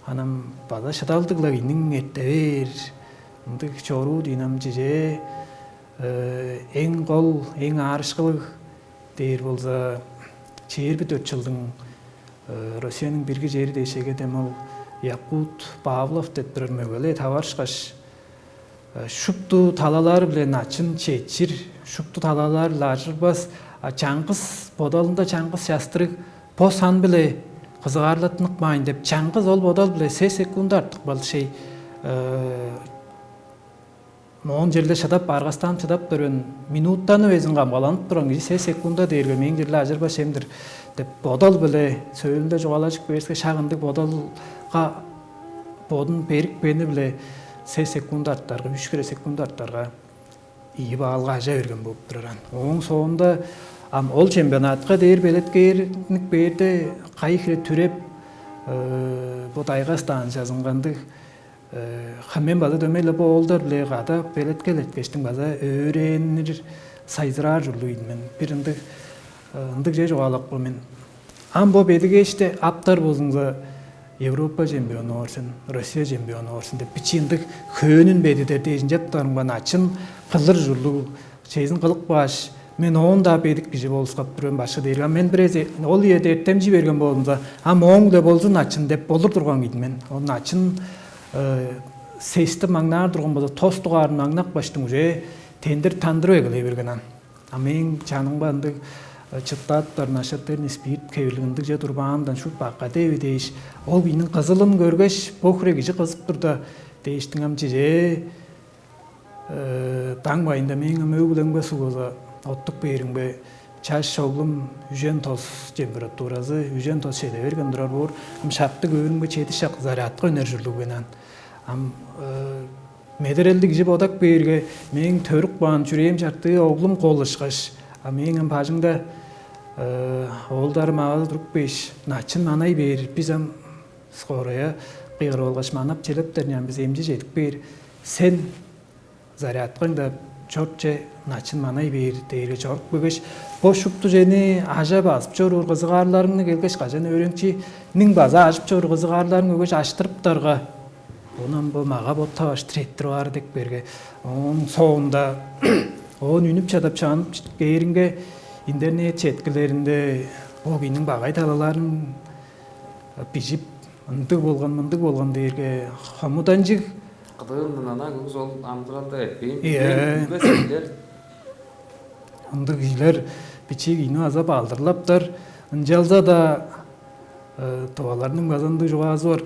анам база шыдалдыг-ла кийниң эрте бээр ындыг чоруу дийин ам чижээ эң кол эң аарышкылыг дээр болза чээрби дөрт чылдың Россияның бирги чери дээшеге дем ол Якут Павлов деп турар мөгеле таварышкаш шупту талалары биле начын четчир, шупту талалары-ла ажырбас, а чаңгыс бодалында чаңгыс частырыг бо сан биле кызыгаарлаттынып маайн деп чаңгыс ол бодал биле сес секунда артык балдышей Моон черде шыдап, аргастаан шыдап берген, минуттаны безин камгаланып турган кижи сес секунда дээрге мээң черде ажырбас чем-дир деп бодал-биле сөөлүнде чугаалажып кээриске шак ындыг бодалга бодун берип кээни-биле сес секунда артарга, үч хире секунда артарга ийи баалга ажа берген болуп турар ан. Ооң соонда ам ол чемпионатка дээр белеткээрнип бээрде кайы хире түреп бо дайга станциясын кандыг Хам мен база дөмей-ле бо оолдар-биле када белеткел эрткештиң база өөренир, сайзыраар ужурлуг ийин мен. Бир ындыг ындыг же чугаалап каан мен. Ам бо бедигээште аптар болзуңза, Европа чемпиону боор сен, Россия чемпиону боор сен деп бичии ындыг хөөнүн бедидер дээш ынчаптарымга, начын кылыр ужурлуг чейзин кылып кааш, мен оон-даа бедик кижи болускап тур мен, башкы дээрге. А мен бирээзи ол үеде эртемчи берген болзумза, ам ооң-биле болзун начын деп болур турган кижи мен. Ол начын сести маңнаар турган болза, тос дугаарын маңнап каштың уже тендир тандырып эгелей берген ам. А мээң чанымга ындыг чыттааттар, нашатырный спирт хевирлиг ындыг че турбаандан шут бакка деви дээш, ол кижиниң кызылын көргеш, бо хире кижи кызып турда дээштиң ам чижээ. Даң байында мээң ам өг-бүлемге сугуза оттук бээримге, чаш оглум үжен тос температуразы, үжен тос чеде берген турар боор. Ам шаптык өөрүмге чеди шак зарядка өнер ужурлуг бен ан. Ам медерелдиг кижи бодак бээрге, мээң төрүк баан чүрээм чартыы оглум кол ышкаш, а мээң ам бажыңда оолдарым аазы туруп кээш, начын манай бээр, бис ам скорая кыйгырып алгаш, манап челептерни ам бис эмчи чедип бээр. Сен зарядкаң-даа чорче, начын манай бээр дээрге чоруп келгеш, бо шупту чени ажап азып чоруур кызыгаарларыңны келгеш, кажан өөреникчиниң база ажып чоруур кызыгаарларын көргеш, аштырыптарга, оон ам бо мага-боттаваш тиреттирип аар деп берге. Ооң соонда оон үнүп чадап чаанып кээринге, интернет четкилеринде бо кийниң багай талаларын бижип, ындыг болган, мындыг болган дээрге хомуданчыг. Кыдыындан ана көңүс ол амыдыралда эппейн. Ийе. Билбес билер. Ындыг кижилер бичии кийни база балдырлаптар. Ынчалза-даа тываларның база ындыг чугаазы бар.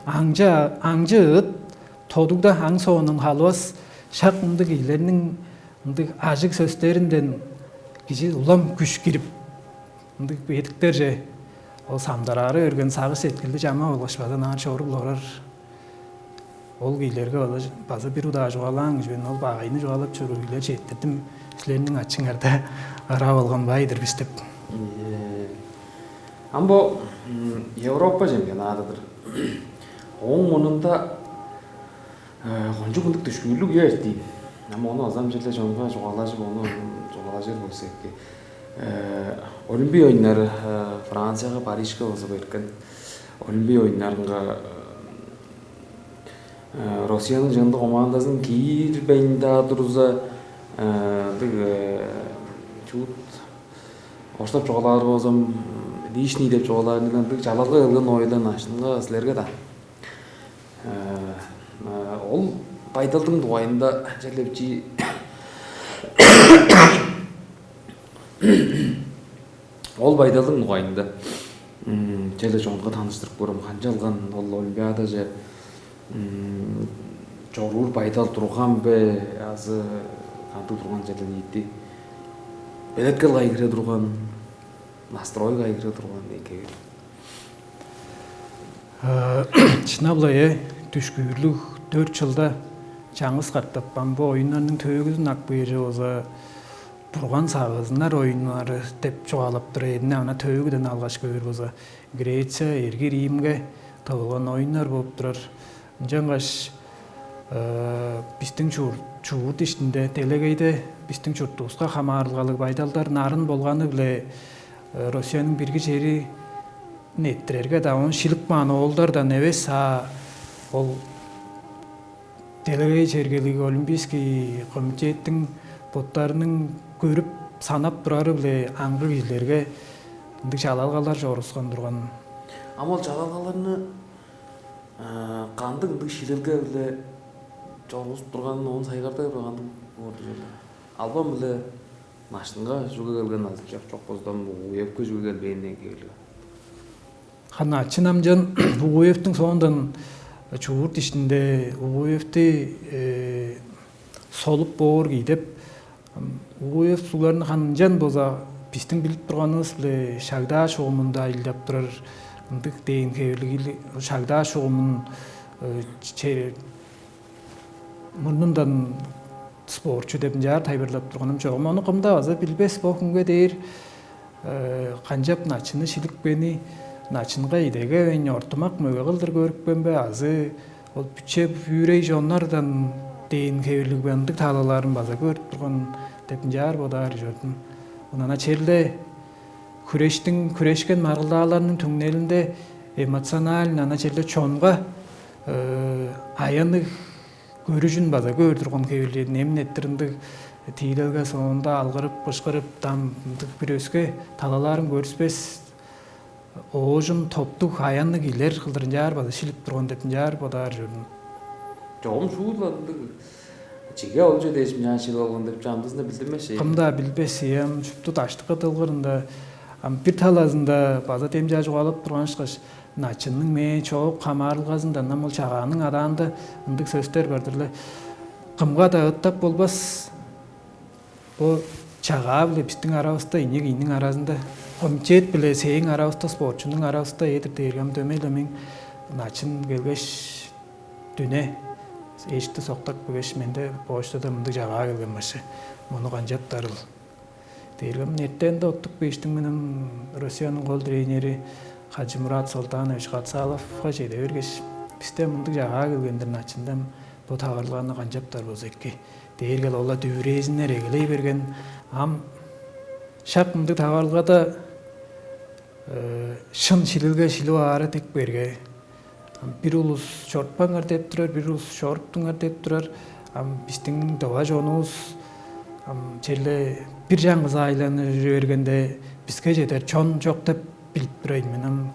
Аңчы аңчы ыт тодугда аң соонун халывас. Шак ындыг кижилерниң ындыг ажыг сөстеринден кижи улам күш кирип, ындыг бедиктерже ол самдарары өрген сагыш сеткилди чамап алгаш, база ынаар чоруп олурар. Ол киилерге база бир удаа чугаалаан кижи мен, ол багайны чугаалап чоруур киилер четтирдим. Силерниң ачыңарда ырап алган бай-дыр бис деп. Ам бо Европа чемпионадыдыр. Ооң мурнунда кончуг ындыг дүшкүүрлүг үе эртиин. Ам ону азам черле чонга чугаалажып, ону чугаалажыр болза эки. Олимпий оюннары Францияга, Парижке болза беркен. Олимпий оюннарынга Россияның чыындыг командазын киирбейн-даа турза, ындыг чуут орустап чугаалаар болзам, лишний деп чугаалаар ындыг чалалга келген ойла, ынчанга силерге-даа. Ол байдалдың дугайында черле бичии ол байдалдың дугайында черле чонга таныштырып көрөм. Канчалган ол Олимпиадаже чоруур байдал турган бе, азы кандыг турган, черле ниити белеткел кайгыра турган, настрой кайгыра турган эки. Шынап-ла, э, дүшкүүрлүг дөрт чылда чаңгыс катап ам бо оюннарның төөгүзүн ап кээр болза, Бурган сагыызыннар оюннары деп чугаалап тур. Эъдине ана төөгүден алгаш көөр болза, Греция, эрги Римге тывылган оюннар болуп турар. Ынчангаш бистиң чуурт чуурт иштинде, делегейде бистиң чуртувуска хамаарылгалыг байдалдар нарын болганы-биле Россияның бирги черин эрттирерге-даа, ону шилип каан оолдардан эвес, а ол делегей чергелиг Олимпийский комитеттиң боттарының көрүп, санап турары-биле аңгы кижилерге ындыг чалалгалар чорускан турган. Ам ол чалалгаларны кандыг ындыг шилилге-биле чоргузуп турганын оон сайгардай бергандыг боор дижер. Албан-биле Машинга чүге келген азы чок, чок болза, уевке чүге келбээн деген киирилге. Хана чынамчан уевтиң соондан чуурт иштинде уевти солуп боор кий деп, уев сугларны ханчан болза бистиң билип турганывыс-биле шагдаа шугумунда айлап турар ындыг дээн хевирлиг шагдаа шугумун мурнундан спортчу деп ынчаар тайылбырлап турганым чогум. Ону кым-даа база билбес бо хүнге дээр. Канчап начынны шилипкени, начынга идегевейн ортумак мөге кылдыр көрүпкен бе азы Ол бүче бүрей чоннардан дээн хевирлиг бе, ындыг талаларын база көрүп турган деп ынчаар бодаар чордум. Оон ана черле хүрештиң, хүрешкен маргылдааларның түңнелинде эмоционально ана черле чонга аянныг көрүжүн база көөр турган хевирлиг, эмин эрттир ындыг тиилелге соонда алгырып, бышкырып, ам ындыг бир өске талаларын көрүспес, оожум топтуг, аянныг кижилер кылдыр ынчаар база шилип турган деп ынчаар бодаар чордум. Чогум шуут-ла ындыг чиге олче дээш мынчаан шилип алган деп чамдызында билдинмес чей. Кым-даа билбес ийем, шупту даштыкы дылгырында. Ам бир талазында база демчаа чугаалап турган ышкаш, начынның мээ чоок хамаарылгазында ынам ол чагааның адаанда ындыг сөстер бар-дыр-ла. Кымга-даа ыттап болбас. Бо чагаа-биле бистиң аравыста, ийне кижиниң аразында, комитет-биле сээң аравыста, спортчунуң аравыста эдир дээрге ам дөмей-ле мең начын келгеш, дүне эшти соктак бигеш, менде почтада мындыг чагаа келген башы. Мону канчаптарыл? Дээрге ам эртенде оттук бээштиң мен ам Россияның кол тренери Хажимурат Солтанович Хацаловга чеде бергеш, бисте мындыг чагаа келгендир, начындан бо таварылганы канчаптар болза эки? Дээрге ол-ла дүвүрээзиннер эгелей берген. Ам шак мындыг таварылгада шын шилилге шилип аары дег берге. Ам бир улус чоруппаңар деп турар, бир улус чоруптуңар деп турар. Ам бистиң дова чонувус ам черле бир чаңгыс айланып чүре бергенде, биске чедер чон чок деп билип турайын мен. Ам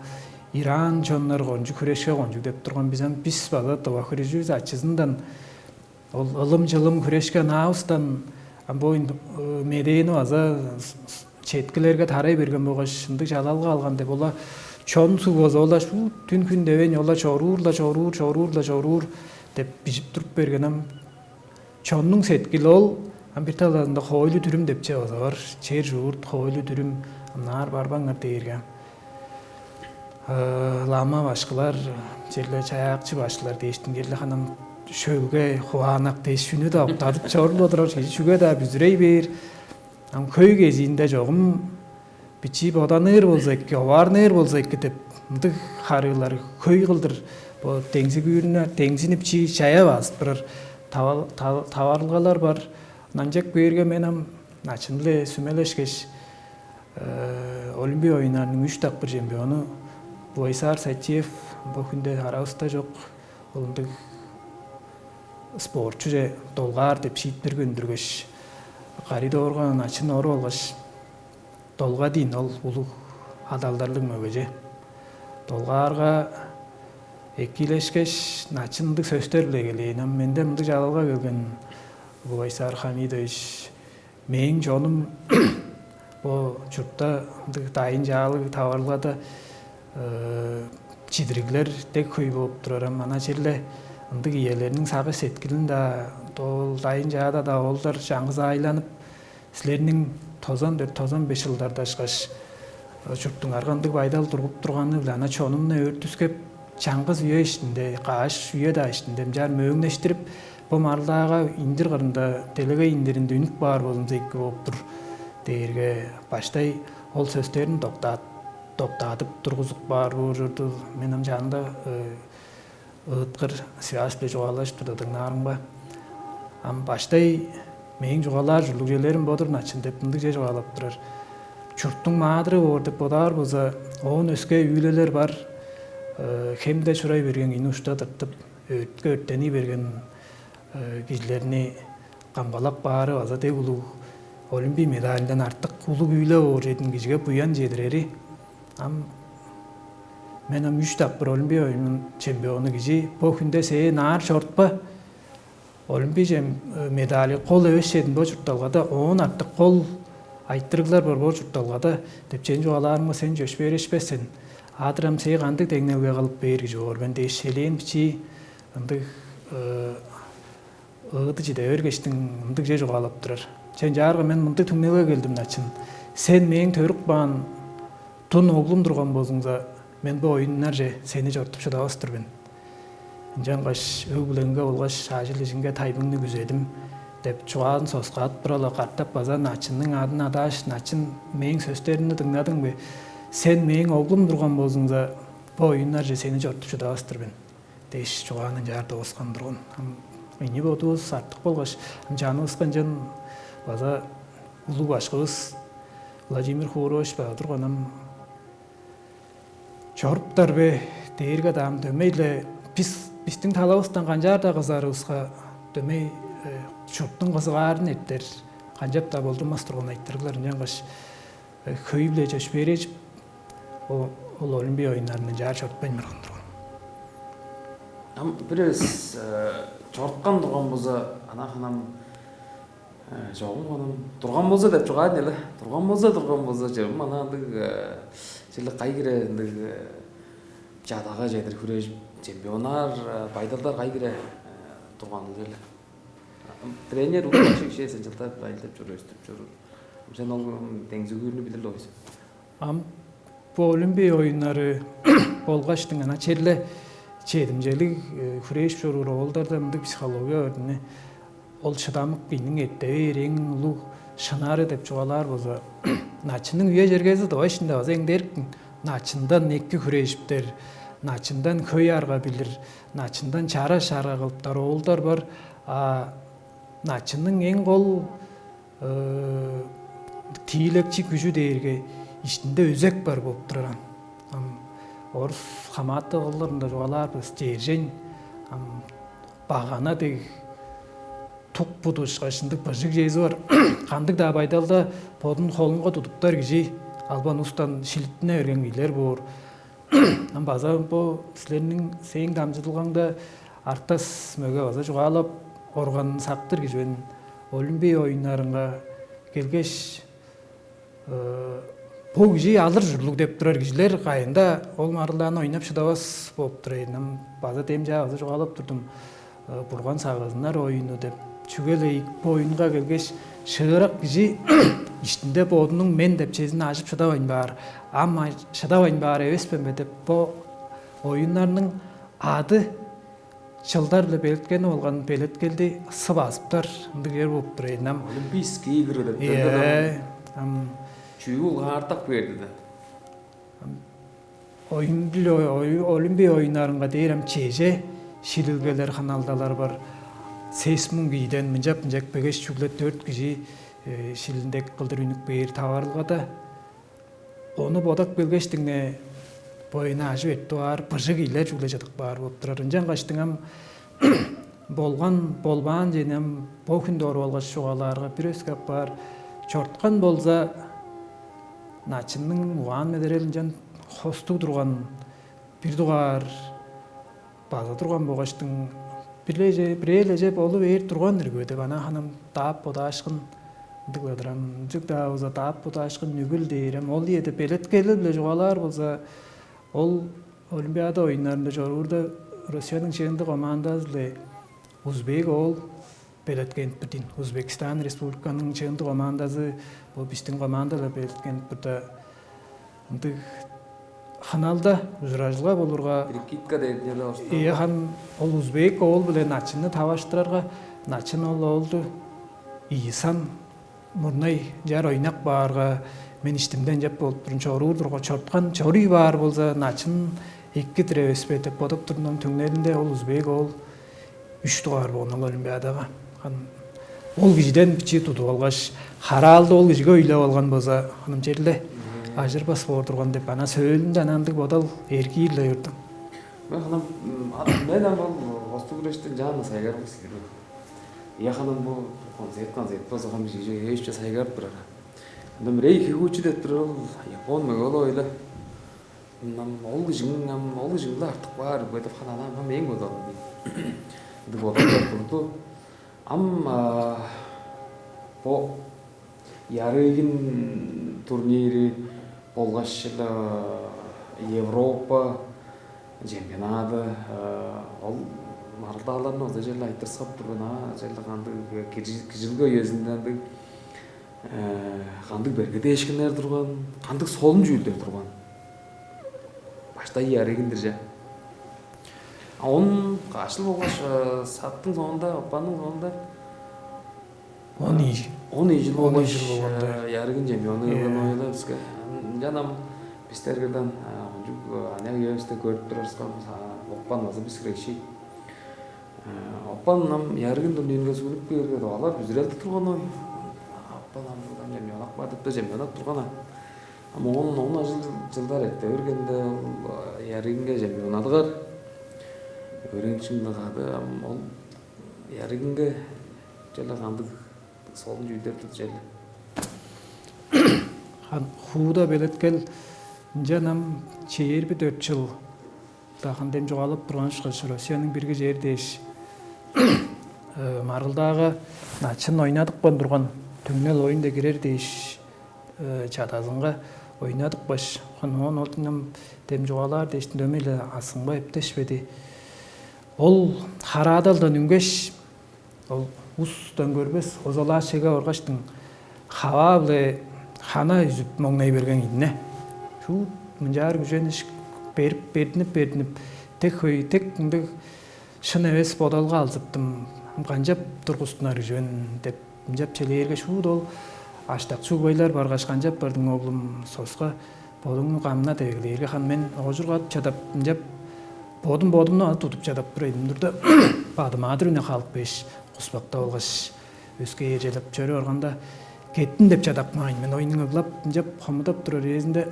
Иран чоннар кончуг, хүрешке кончуг деп турган бис, ам бис база дова хүреживис ачызындан ол ылым-чылым хүрешкен аавыстан ам бо медээни база четкилерге тарай берген болгаш, ындыг чалалга алган деп, ола чон суг база ола шу дүн хүн девейн ола чоруур-ла чоруур, чоруур-ла чоруур деп бижип туруп берген. Ам чоннуң сеткили ол. Ам бир талазында хоойлу-дүрүм деп че база бар. Чер-чурт, хоойлу-дүрүм, ам наар барбаңар дээрге. Лама башкылар, черле чаяакчы башкылар дээштиң, черле ханам шөлге, хуаанак дээш, чүнү-даа октадып чорулуп турар кижи чүге-даа бүзүрей бээр. Ам хөй кезиинде чогум бичии боданыр болза эки, оваарныр болза эки деп, мындыг харыылар хөй кылдыр бо деңзи күүрүнү, деңзини бичии чаяап азып турар таварылгалар бар. Ынчап кээрге мен ам начын-биле сүмелешкеш, Олимпий оюннарының үш дакпыр чемпиону Буайсаар Сайтиев бо хүнде аравыста чок. Ол ындыг спортчуже долгаар деп шиитпирге үндүргеш, коридорга начын оруп алгаш, долга диин ол улуг адалдарлыг мөгеже. Долгаарга экиилешкеш, начын ындыг сөстер-биле эгелээн. Ам менде мындыг чалалга келген, Буайсаар Хамидович, мээң чонум бо чуртта ындыг дайын-чаалыг таварылгада чидириглер дег хөй болуп турар. Ам ана черле ындыг иелерниң сагыш-сеткилин-даа, ол дайын-чаада-даа олдар чаңгыс аайланып, силерниң тозан дөрт, тозан беш чылдарда ышкаш чурттуңарга ындыг байдал тургуп турганы-биле ана чонумну өөртүскеп, чаңгыс үе иштинде, каш үе-даа иштинде ынчаар мөөңнештирип, бо маргылдаага индир кырында, делегей индиринде үнүп каар болзумза эки болуп тур дээрге, баштай ол сөстерин доктаат-, доктаадып тургузуп каар боор чорду. Мен ам чанында ыыткыр связь-биле чугаалажып турда дыңнаарымга, ам баштай мээң чугаалаар ужурлуг чүвелерим бо-дур, начын деп мындыг чүве чугаалап турар. Чурттуң маадыры боор деп бодаар болза, оон өске үүлелер бар. Хемде чурай берген кижини ушта тыртып, өөрүтке өөрттени берген кижилерни камгалап каары база дег улуг, олимпий медальдан артык улуг үүле боор чедин кижиге буян чедирери. Ам мен ам үш дакпыр олимпий оюнун чемпиону кижи, бо хүнде сээ наар чорутпа, олимпий чем-, медали кол эвес чедин бо чуртталгада, оон артык кол айтырыглар бар бо чуртталгада деп чен чугаалаарымга, сен чөпшээрешпес сен. Адыр ам сээ кандыг деңнелге кылып бээр кижи боор мен дээш, элээн бичии ындыг ыыды чиде бергештиң, мындыг чүве чугаалап турар. Че, ынчаарга мен мындыг түңнелге келдим, начын. Сен мээң төрүп каан дун оглум турган болзуңза, мен бо оюннарже сени чорудуп шыдавас-тыр мен. Ынчангаш өг-бүлеңге болгаш ажыл-ижиңге тайбыңны күзедим деп, чугаазын соскаадып тура-ла, катап база начынның адын адааш, начын, мээң сөстеримни дыңнадың бе? Сен мээң оглум турган болзуңза, бо оюннарже сени чорудуп шыдавас-тыр мен. эш чугааны ынчаар дооскан турган. Ам ийи бодувус артык болгаш, ам чанывыска ынчан база улуг башкывыс Владимир Хуурович база турган. Ам чоруптар бе дээрге-даа, ам дөмей-ле бис, бистиң талавыстан канчаар-даа кызарывыска, дөмей чурттуң кызыгаарын эртер, канчап-даа болдунмас турган айтырыглар. Ынчангаш хөй-биле чөпшээрежип, ол Олимпий оюннарындан чаар чоруппайн барган турган. Ам бир эвес чоруткан турган болза, анаа ханам чогум ханам турган болза деп чугаан эле. Турган болза, турган болза, чыгым анаа ындыг черле кай хире ындыг чадага чедир хүрежип, чемпионнар, байдалдар кай хире турган эле. Тренер улуг башкы кижи сен чылдап, айылдап чоруур, өстүп чоруур. Сен ол деңзигүүрнү билир-ле ойсуң. Ам бо Олимпий оюннары болгаштың анаа черле чедимчелиг хүрээшип чоруур оолдарда мындыг психология бар ийин. Ол шыдамык кижиниң эрте бээр эң улуг шынары деп чугаалаар болза, начынның үе-чергези тыва иштинде база эңдерик. Начындан эки хүрежиптер, начындан хөй арга билир, начындан чара-шара кылыптар оолдар бар. А начынның эң кол тиилекчи күжү дээрге иштинде өзек бар болуп турар. Ам орус хамааты кылдырында чугаалаар бис, стержень, ам багана дег, тук буду ышкаш ындыг быжыг чези бар. Кандыг-даа байдалда бодун холунга тудуптар кижи албан улустан шилиттине берген кижилер боор. Ам база бо силерниң, сээң дамчыдылгаңда Артас мөге база чугаалап органын сактыр кижи мен. Олимпий оюннарынга келгеш, бо кижи алыр ужурлуг деп турар кижилер кайында ол маргылдааны ойнап шыдавас болуп турар ийин. Ам база дем чаа база чугаалап турдум. Бурган сагыызыннар оюну деп. Чүге-ле ийик, бо оюнга келгеш, шыырак кижи иштинде бодунуң мен деп чезин ажып шыдавайн баар, ам шыдавайн баар эвес мен бе деп, бо оюннарның ады чылдар-биле белеткенип алган белеткелди сып азыптар ындыг чер болуп турар ийин ам. Олимпийские игры деп. Ийе, ам чүү улгаартак берди да. Олимпий оюннарынга дээр ам чеже шилилгелер, ханалдалар бар. Сес муң кижиден мынчап-мынчап бегеш чүгле дөрт кижи шилиндек кылдыр үнүп кээр таварылгада. Ону бодап келгештиң-не, боюна ажып эртип аар, быжыг кижилер чүгле чыдып каар болуп турар. Ынчангаштың ам болган, болбаан чүвени ам бо хүн дору болгаш чугаалаарга, бир өске апаар чорткан болза, начынның угаан-медерел ынчан хостуг турган, бир дугаар база турган болгаштың, бир-ле че, бирээ-ле че болу бээр турган ирги бе деп, анаа ханам даап бодаашкын ындыг-ла-дыр ам. Ынчыг-даа болза, даап бодаашкын нүгүл дээр ам, ол ийеде белеткели-биле чугаалаар болза, ол Олимпиада оюннарында чоруурда Россияның чыындыг командазы-биле узбек оол белеткенип турдуң. Узбекистан Республиканың чыындыг командазы бо бистиң команда-ла белеткенип турда, ындыг ханалда ужуражылга болурга. Прикидка деп неле орустан. Ийе, хан ол узбек оол-биле начынны таваштырарга, начын ол оолду ийи сан мурнай чар ойнап каарга, мен иштимден чеп болуп турун, чоруур турга, чорткан чоруй баар болза, начын эки-дир эвес бе деп бодап турдум. Түңнелинде ол узбек оол үш дугаар болган ол Олимпиадага. Хан ол кижиден бичии тудуп алгаш, хараалды ол кижиге өйлеп алган болза, ханам черле ажырбас боор турган деп, анаа сөөлүнде анаа ындыг бодал эргиир-ле турдум. Мен ханам, мен ам ол хостуг күрештен чаан сайгарбас кижи. Я ханам бу концерт, концерт болза хам жиже эвисче сайгарып турар. Анда мирей хигуучу деп турар ол япон мөге ол ойла. Ам ол кижиң, ам ол кижиң-биле артык баар бе деп ханам, ам эң бодалым дейм. Ындыг бодалдар турду. Ам бо ярыйгын турнири болгаш-ла Европа чемпионады, ол маргылдааларны оза черле айтырыскап турган, а черле кандыг кижи-, кижилге үезинде андыг кандыг бергедээшкиннер турган, кандыг солун чүүлдер турган. Баштай ярыйгын-дыр че. А он каш чыл болгаш саттың соонда, оппанның соонда он ийи. Он ийи чыл болгаш ярыгын чемпиону кылган ойла биске. Ынчан ам бистерден кончуг аныяк үевисте көрүп турарыска, Оппан база бис хрещи. Оппан ам ярыгын дурнуунга сүүнүп кээрге, олар бүзүрелди турган ой. Оппан ам чемпионат бар деп чемпионат турган. Ам оон он ажыл жылдар эрте бергенде, ол ярыгынга чемпионадыгар өөреникчимден кады ам ол ярыгынга черле кандыг солун чүүлдер тур черле. Хан хууда белеткел ынчан ам чээрби дөрт чыл дахан дем чугаалап турган ышкаш, Россияның бирги чер дээш маргылдаага начын ойнадыпкан турган, түңнел оюнда кирер дээш чадазынга ойнадыпкаш, хан оон ол дем чугаалаар дээш дөмей-ле асыңба эптешпеди. Ол хараадалдан үнгеш, ол устан көрбес озалаашеге оргаштың хаваа-биле хана үзүп моңнай берген ийне. Шуут мынчаар күжениш берип бердинип бердинип, тег хөй тег ындыг шын эвес бодалга алзыптым. Канчап тургустунар күжен деп ынчап челээрге, шуут ол аштак чугбайлар баргаш, канчап бардың оглум, соска бодуңну камна дегилээрге, хан мен оожургадып чадап ынчап бодум бодумну тудуп чадап тур эдим турда, бадымаадыр үне халып кээш, куспактап алгаш, өске ээрчелеп чоруп органда, кеттим деп чадап маайн мен ойнуң ыглап ынчап хомудап турар ээзинде,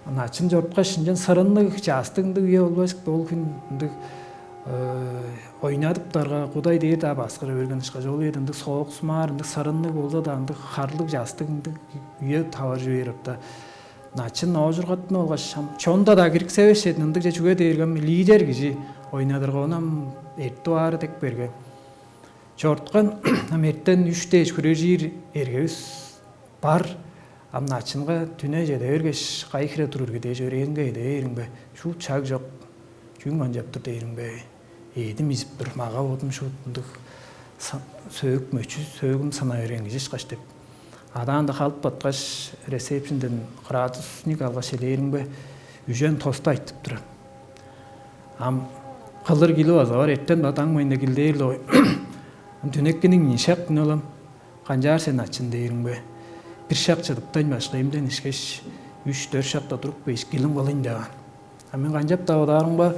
ачын чорткаш, ынчан сырынныг частыгындыг үе болбас ол хүн ындыг ойнадыптарга кудай дээр-даа баскыра берген ышкаш, ол үеде ындыг сооксумаар, ындыг сырынныг болза-даа, ындыг харлыг частыгындыг үе таваржы берипти. Начын оожургаттын болгаш чонда-даа кириксевес чедин ындыгже, чүге дээрге ам лидер кижи ойнадырга, ону ам эртип аары дег берге. Чорткан ам эртен үш дээш хүрежир эргевис бар. Ам начынга дүне чеде бергеш, кайы хире тур ирги дээш, өрээзинге эдээриң бе? Шуут чаг чок. Чүүң канчап тур дээриң бе? Эъдим изип тур, мага-бодум шуут ындыг сөөк мөчү, сөөгүм сына берген кижи ышкаш деп. Адаанда халып баткаш, ресепшнден градусник алгаш элээриң бе, үжен тосту айтып турар. Ам кылыр кили база бар, эртен база даң моюнда килдээр-ле ой. Ам дүнеккиниң ийи шак күнү олам, канчаар сен ачын дээриң бе? Бир шак чыдыптайн башка эмден ишкеш, үш-дөрт шакта туруп кээш, килим кылыйн деп аан. А мен канчап-даа бодаарымга,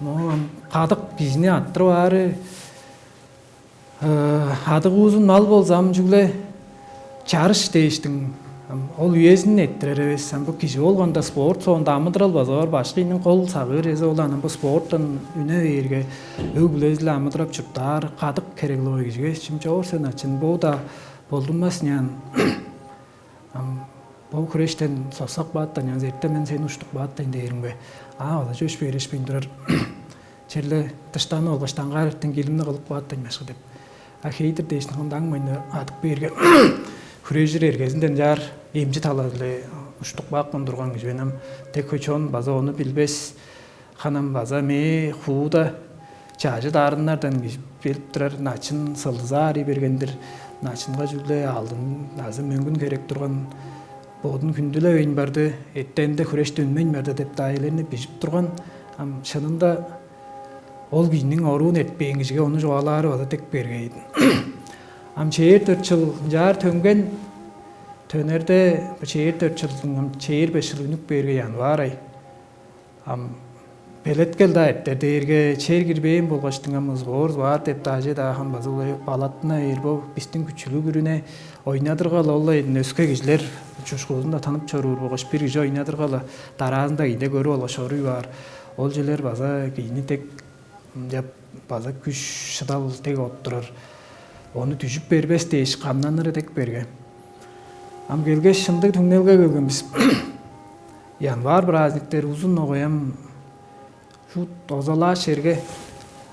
моон кадык кижини арттырып аары, адыгуузун мал болза, ам чүгле чарыш дээштиң, ол үезин эрттирер эвес. Ам бо кижи болганда спорт соонда амыдырал база бар, башкы ийниң кол сагыыр эзи ол. Анан бо спорттан үне бээрге, өг-бүлези-биле амыдырап чурттаар кадык хереглиг ой кижиге чим чоор сен ачын боо-даа болдунмас ыян. Ам бо хүрештен соксак бааттан янза эртен мен сени уштук бааттайн дээримге, аа, база чөпшээрешпейн турар. Черле дыштаны болгаш даңгаарыктың килимни кылып бааттайн башкы деп. А хейдир дээшин кымдаң мыйны адып бээрге, хүрежир эргезинден чаар эмчи талазы-биле уштук баапкын турган кижи мен ам. Дег хөй чон база ону билбес. Ханам база мээ хууда чажы даарыннардан кижип келип турар, начын сылдыза аарый берген-дир. Начынга чүгле алдын азы мөңгүн херек турган, бодун хүндүлевейн барды, эттенде хүрешти үнмейн барды деп даайларны бижип турган. Ам шынында ол кижиниң оруун эртпээн кижиге ону чугаалаары база дег бергейдин. Ам чээр дөрт чыл ынчаар төнген, төнерде бо чээр дөрт чылдың ам чээр беш чыл үнүк бээрге январь ай. Ам белеткел-даа эртер дээрге чер кирбээн болгаштың ам ызгоор баар деп дааже-даа хам база улай балаттына бээр бо бистиң күчүлүг үрүне ойнадыргал ол эдин өске кижилер чушкуузун-даа тынып чоруур болгаш бир кижи ойнадыргала дараазында ийде көрүп алгаш оруй баар. Ол чүлер база кийини дег ынчап база күш шыдал дег оттурар. Ону дүжүп бербес дээш камнаныры дег берге. Ам келгеш шындыг түңнелге келген бис. Январь праздниктер узун огоям шут озалааш черге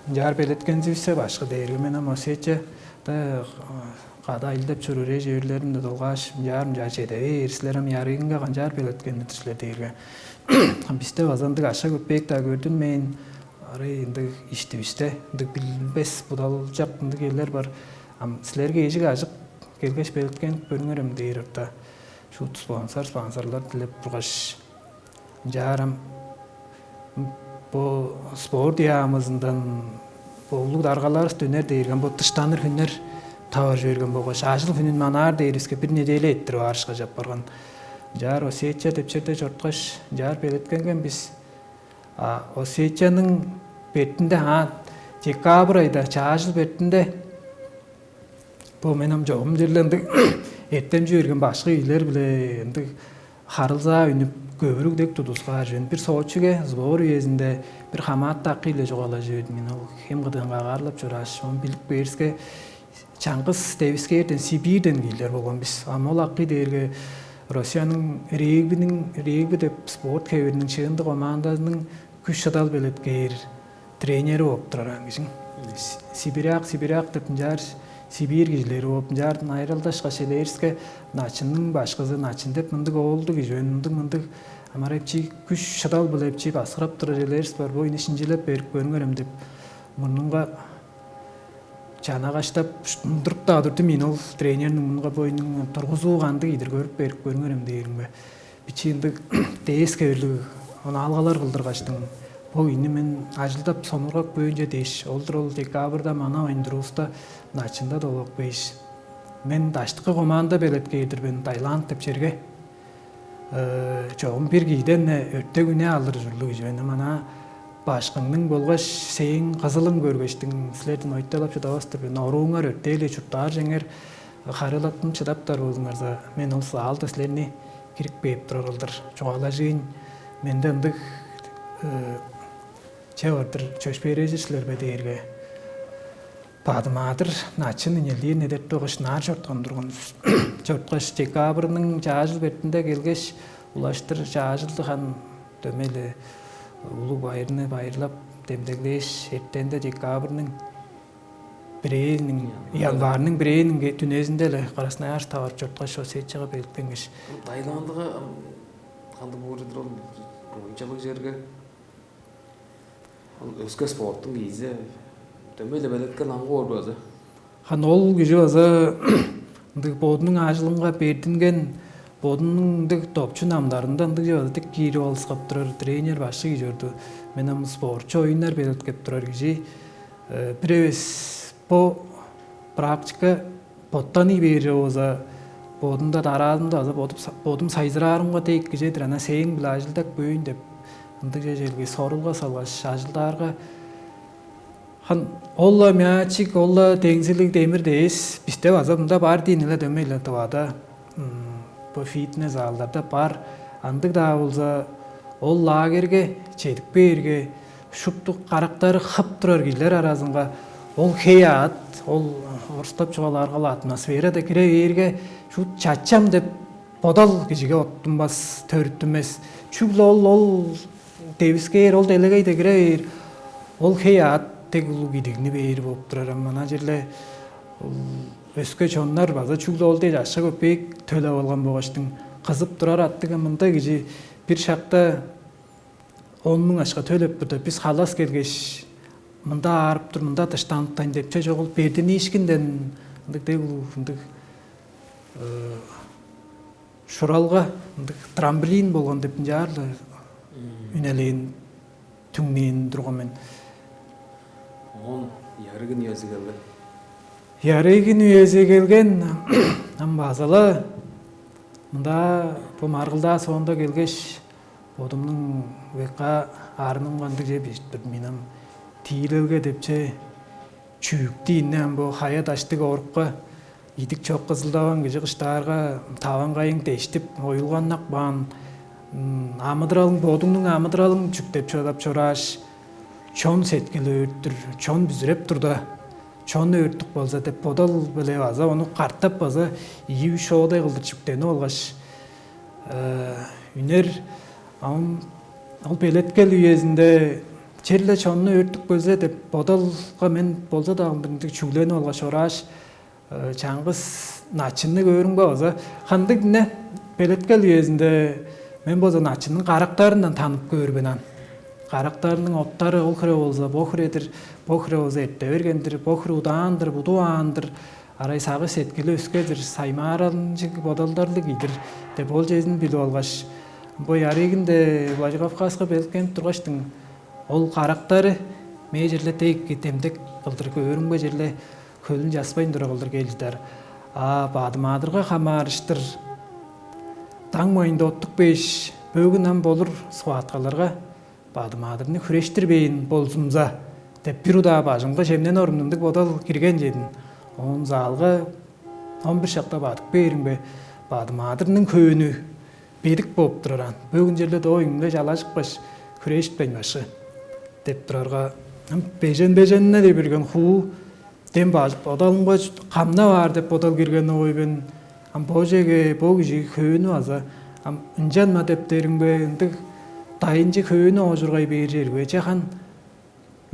ынчаар белеткензивиссе башкы дээрге мен ам Осетияда када айылдап чоруур эжи-өөрлеримни долгааш, мынчаар мынчаар чеде бээр силер ам ярыыгынга канчаар белеткеннер силер дээрге. Бисте база ындыг аша көппээк-даа көрдүнмээн, арай ындыг иштивисте ындыг билбес будалчак ындыг элер бар. Ам силерге эжик ажык келгеш белеткенип көрүңерем дээр орта. Шуут спонсор, спонсорлар дилеп тургаш, ынчаарам бо спорт яамызындан бо улуг даргаларывыс дөнер дээрген бо дыштаныр хүннер таваржы берген болгаш, ажыл хүнүн манаар дээривиске бир неделя эттирип аарышкаш апарган. Ынчаар Осетия деп черде чорткаш, ынчаар белеткенген бис. А Осетияның бетинде, а декабрь айда, чаажыл бетинде, бо мен ам чогум черле ындыг эртемчи берген башкы кижилер-биле ындыг харылзаа үнүп, көвүрүг дег тудускаар чүве. Бир Сочиге сбор үезинде бир хамаат дакы-биле чугаалажып бердим. Мен ол хем кыдыынга агаарлап чорааш, ону билип кээривиске, чаңгыс девискээрден, Сибирьден кижилер болган бис. Ам ол акый дээрге Россияның регбиниң, регби деп спорт хевириниң чыынды командазының күш-шыдал белеткээр тренери болуп турар аан кижиң. Сибиряк, сибиряк деп ынчаар, Сибирь кижилери болуп, ынчаардан айырылдашкаш, элээривиске, начынның башкызы, начин деп мындыг оолдуг кижи, мындыг-мындыг амарайчы күш-шыдал-биле эпчи баскырап турар элээривис бар, бо ийни шинчилеп берип көрүңерем деп, мурнунга чанаагаштап, туруп-даа турдум мен ол тренерниң мурнунга, бо ийниң тургузуу кандыг ийик-тир, көрүп берип көрүңерем дээримге, бичии ындыг дээс хевирлиг онаалгалар кылдыргаштың, бо ийни мен ажылдап сонуургап көөнче дээш, ол-дур, ол декабрьда манавайн турувуста, начында долуп кээш, мен даштыкы команда белеткээр-дир мен, Таиланд деп черге. Чогум бир кижиден-не өртек-үне алыр ужурлуг кижи мен. Ам ана башкыңның болгаш сээң кызылың көргештиң, силерден ойталап шыдавас-тыр мен. Орууңар өртээ-ле чурттаар чеңер, харыылаттынып шыдаптар болзуңарза, мен ол заалда силерни кирип кээп турар кылдыр чугаалажыын. Менде ындыг че бар-дыр, чөпшээрежир силер бе дээрге, Бадым-Маадыр начин үнелдээр недерти болгаш ынаар чорткан турган. Чорткаш, декабрьның чаажыл бетинде келгеш, улаштыр чаажылды хан дөмей-ле улуг байырны байырлап, демдеглээш, эртенде декабрьның бирээниң, январьның бирээниң дүнезинде-ле Красноярск таварып чорткаш, Осетияга белеткенгеш. Таиландыга кандыг боор-дур ол, мынчалыг черге? Ол өске спорттуң кижизи дөмей-ле белеткел аңгы боор бе база? Хан ол кижи база ындыг бодунуң ажылынга бердинген, бодунуң ындыг допчу намдарында ындыг чүве база дик киирип алыксап турар тренер башкы кижи орду. Мен ам спортчу оюннар белеткеп турар кижи бир эвес бо практика боттаный бээр болза, бодумда дараазымда база бодум сайзыраарымга дег кижи-дир, ана сээң-биле ажылдап көйүн деп, ындыг чежелги сорулга салгаш, ажылдаарга, хан ол-ла мячик, ол-ла деңзилиг демир дээш, бисте база мында бар диин-не, дөмей-ле Тывада бо фитнес-заалдарда бар. Андыг-даа болза, ол лагерьге чедип кээрге, шупту карактары хып турар кижилер аразынга ол хей-аът, ол орустап чугаалаарга-ла атмосферада кире бээрге, шуут чачам деп бодал кижиге оттунмас, төрүттүнмес. Чүгле ол, ол девискээр, ол делегейде кире бээр, ол хей-аът дег улуг идигни бээр болуп турар. Ам мына черле өске чоннар база чүгле ол дээш акша-көпеек төлеп алган болгаштың, кызып турар аттыг мында кижи бир шакта он муң акша төлеп турда, бис халас келгеш, мында аарып тур, мында дыштаныптайн деп че чогул бердиниишкинден ындыг дег улуг ындыг шуралга ындыг трамплин болган деп ынчаар-ла үнелээн түңнээн турган мен. Оон ярыгын үези келген. Ярыгын үези келген. Ам база-ла мында бо маргылдаа соонда келгеш, бодумнуң векка арынымга ындыг че бижип турдум. Мен ам тиилелге деп че чүъктү ийне ам бо хая-даштыг орукка идик чок кызылдаваан кижи кыштаарга, таваңгайың дештип, оюлганнап каан, амыдыралың, бодуңнуң амыдыралың чүктеп чорап чорааш, чон сеткили өөрүп тур, чон бүзүреп турда, чон өөртүк болза деп бодал-биле база ону картап, база ийи-үш шоодай кылдыр чүктенип алгаш, үнер. Ам ол белеткел үезинде черле чонну өөртүп келзе деп бодалга мен болза-даа ындыг чүгленип алгаш, орааш, чаңгыс начынны көөрүмге база кандыг-не белеткел үезинде мен болза начынның карактарындан танып көөр мен аан. Карактарының оттары ол хире болза бо хире-дир, бо хире болза эрте берген-дир, бо хире удаан-дыр, будуваан-дыр, арай сагыш-сеткили өске-дир, саймааралынчыг бодалдарлыг ийдир деп ол чезин билип алгаш, бо ярыйгынде Владикавказка белеткенип тургаштың, ол карактары мээ черле дег демдек кылдыр көөрүмге черле хөлүн часпайн тура кылдыр кел чыдар. А бадымаадырга хамаарыштыр даң моюнда оттук бээш, бөгүн ам болур схваткаларга Бадым-аадырны хүрештирбейн болзумза деп, бир удаа бажымга чемненип орумда, ындыг бодал кирген чедин. Оон залга он бир шакта бадып кээримге, Бадым-аадырның хөөнү бедик бооп турар аан. Бөгүн черле доо иңмеле чалажыпкаш, хүрээшпейн башкы деп турарга, бежен-беженине деп берген хуу дем бажып, бодалымга камнап аар деп бодал кирген ой мен. Ам бо чеге бо кижи хөөнү база ам ынчанма деп деримге, ындыг дайынчы хөөнү оожургай бээр чергүве, че хан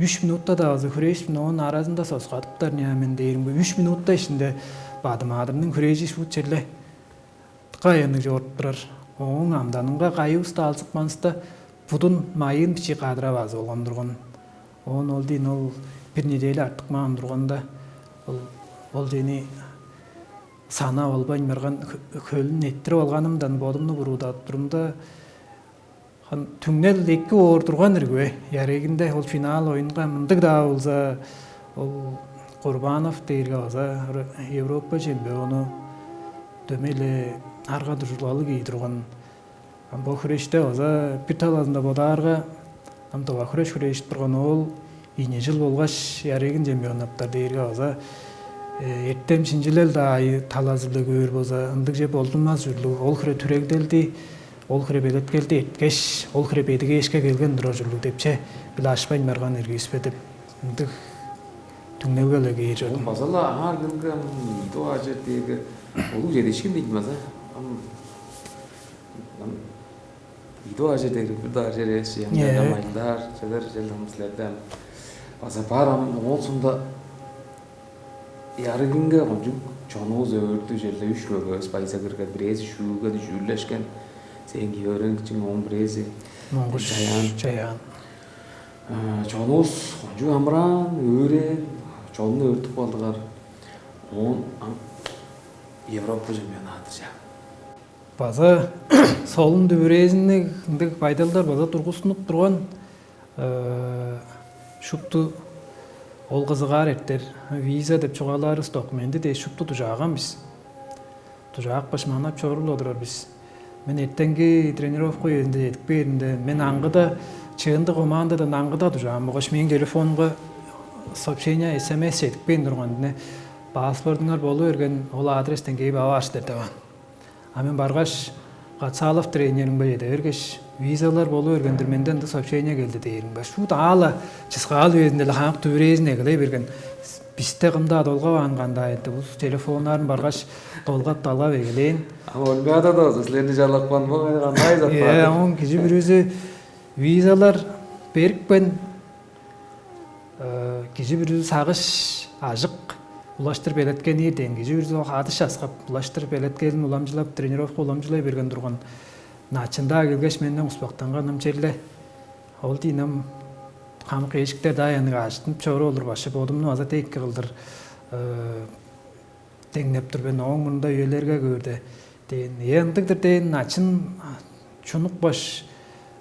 үч минутта-даа база хүрээшпин, оон аразында соскадыптар ня мен дээримге, үч минутта ишинде Бадым-аадырның хүрээжи шуут черле дыка аянныг чоруп турар. Ооң амданынга кайывыста алзыпканывыста, будун майыын бичии кадырап азып алган турган. Оон ол дейн ол бир неделя артык маан турганда, ол ол дени санап албайн барган хө- хөлүн эттирип алганымдан бодумну буруудадып турумда, хан түңнел эки оор турган ирги бе? Ярыгында ол финал оюнга мындыг-даа болза, ол Курбанов дээрге база Европа чемпиону, дөмей-ле арга-дуржулгалыг ийи турган. Ам бо хүреште база бир талазында бодаарга, ам тыва хүреш хүрежип турган ол ийи чыл болгаш ярыгын чемпионнаптар дээрге база эртем шинчилел-даа талазы-биле көөр болза, ындыг же болдунмас ужурлуг. Ол хире түрегделди, ол хире белеткелди эрткеш, ол хире бедигээшке келген турар ужурлуг депче биле ашпайн барган иргивис бе деп, ындыг түңнелге-ле кээр чордум. База-ла аңаа келген ийи дугаар чер дээрге улуг чедиишкин бейт база. Ам ам ийи дугаар чер дээрге бир дугаар чер эвес чи, ам Ээ. Майылдаар чедер черле ам силерден база бар. Ам оон соонда ярыгынга кончуг чонувус өөрдү черле үш көбөс байза кирген, бирээзи шүүген, шүүлешкен, сээң киөөреңчиң, оон бирээзи Моңгуш Чаяан. Чаяан. Чонувус кончуг амыраан, өөрээн, чонну өөртүп калдыгар. Оон ам Европа чемпионаты чаа. База солун дүвүрээзинниг ындыг байдалдар база тургустунуп турган. Шупту ол кызыгаар эртер виза деп чугаалаарывыс документи дээш шупту дужааган бис. Дужаапкаш манап чоруур-ла турар бис. Мен эртенги тренировка үезинде чедип кээринде, мен аңгыда чыындыг командадан аңгыда дужаан болгаш мээң телефонумга сообщение, СМС чедип кээн турган. Дийне, паспортуңар болу берген, ол адрестен кээп ап аар силер деп аан. А мен баргаш, Кацалов тренеримге чеде бергеш, визалар болу берген-дир, менден ындыг сообщение келди дээримге, шуут аала чыскаал үезинде-ле хамык дүвүрээзин эгелей берген. Бисте кым-даа долгаваан кандай эди, бус телефоннарын баргаш долгап-далгап эгелээн. А Олимпиадада болза силерни чалапкан бо кандай зат Э, бар? Оон кижи бүрүзү визалар берипкен, э, кижи бүрүзү сагыш ажык улаштыр белеткенир дээн, кижи бүрүзү адыш аскап улаштыр белеткелин уламчылап, тренировка уламчылай берген турган. Начында келгеш менден успактанган ам черле. Ол дийнем хамык эжиктер-даа яныг ажыттынып чору олур башы бодумну база дег кылдыр э, деңнеп тур мен ооң мурнунда үелерге көөрде дээн. Э, ындыг-дыр дээн, начын чунук баш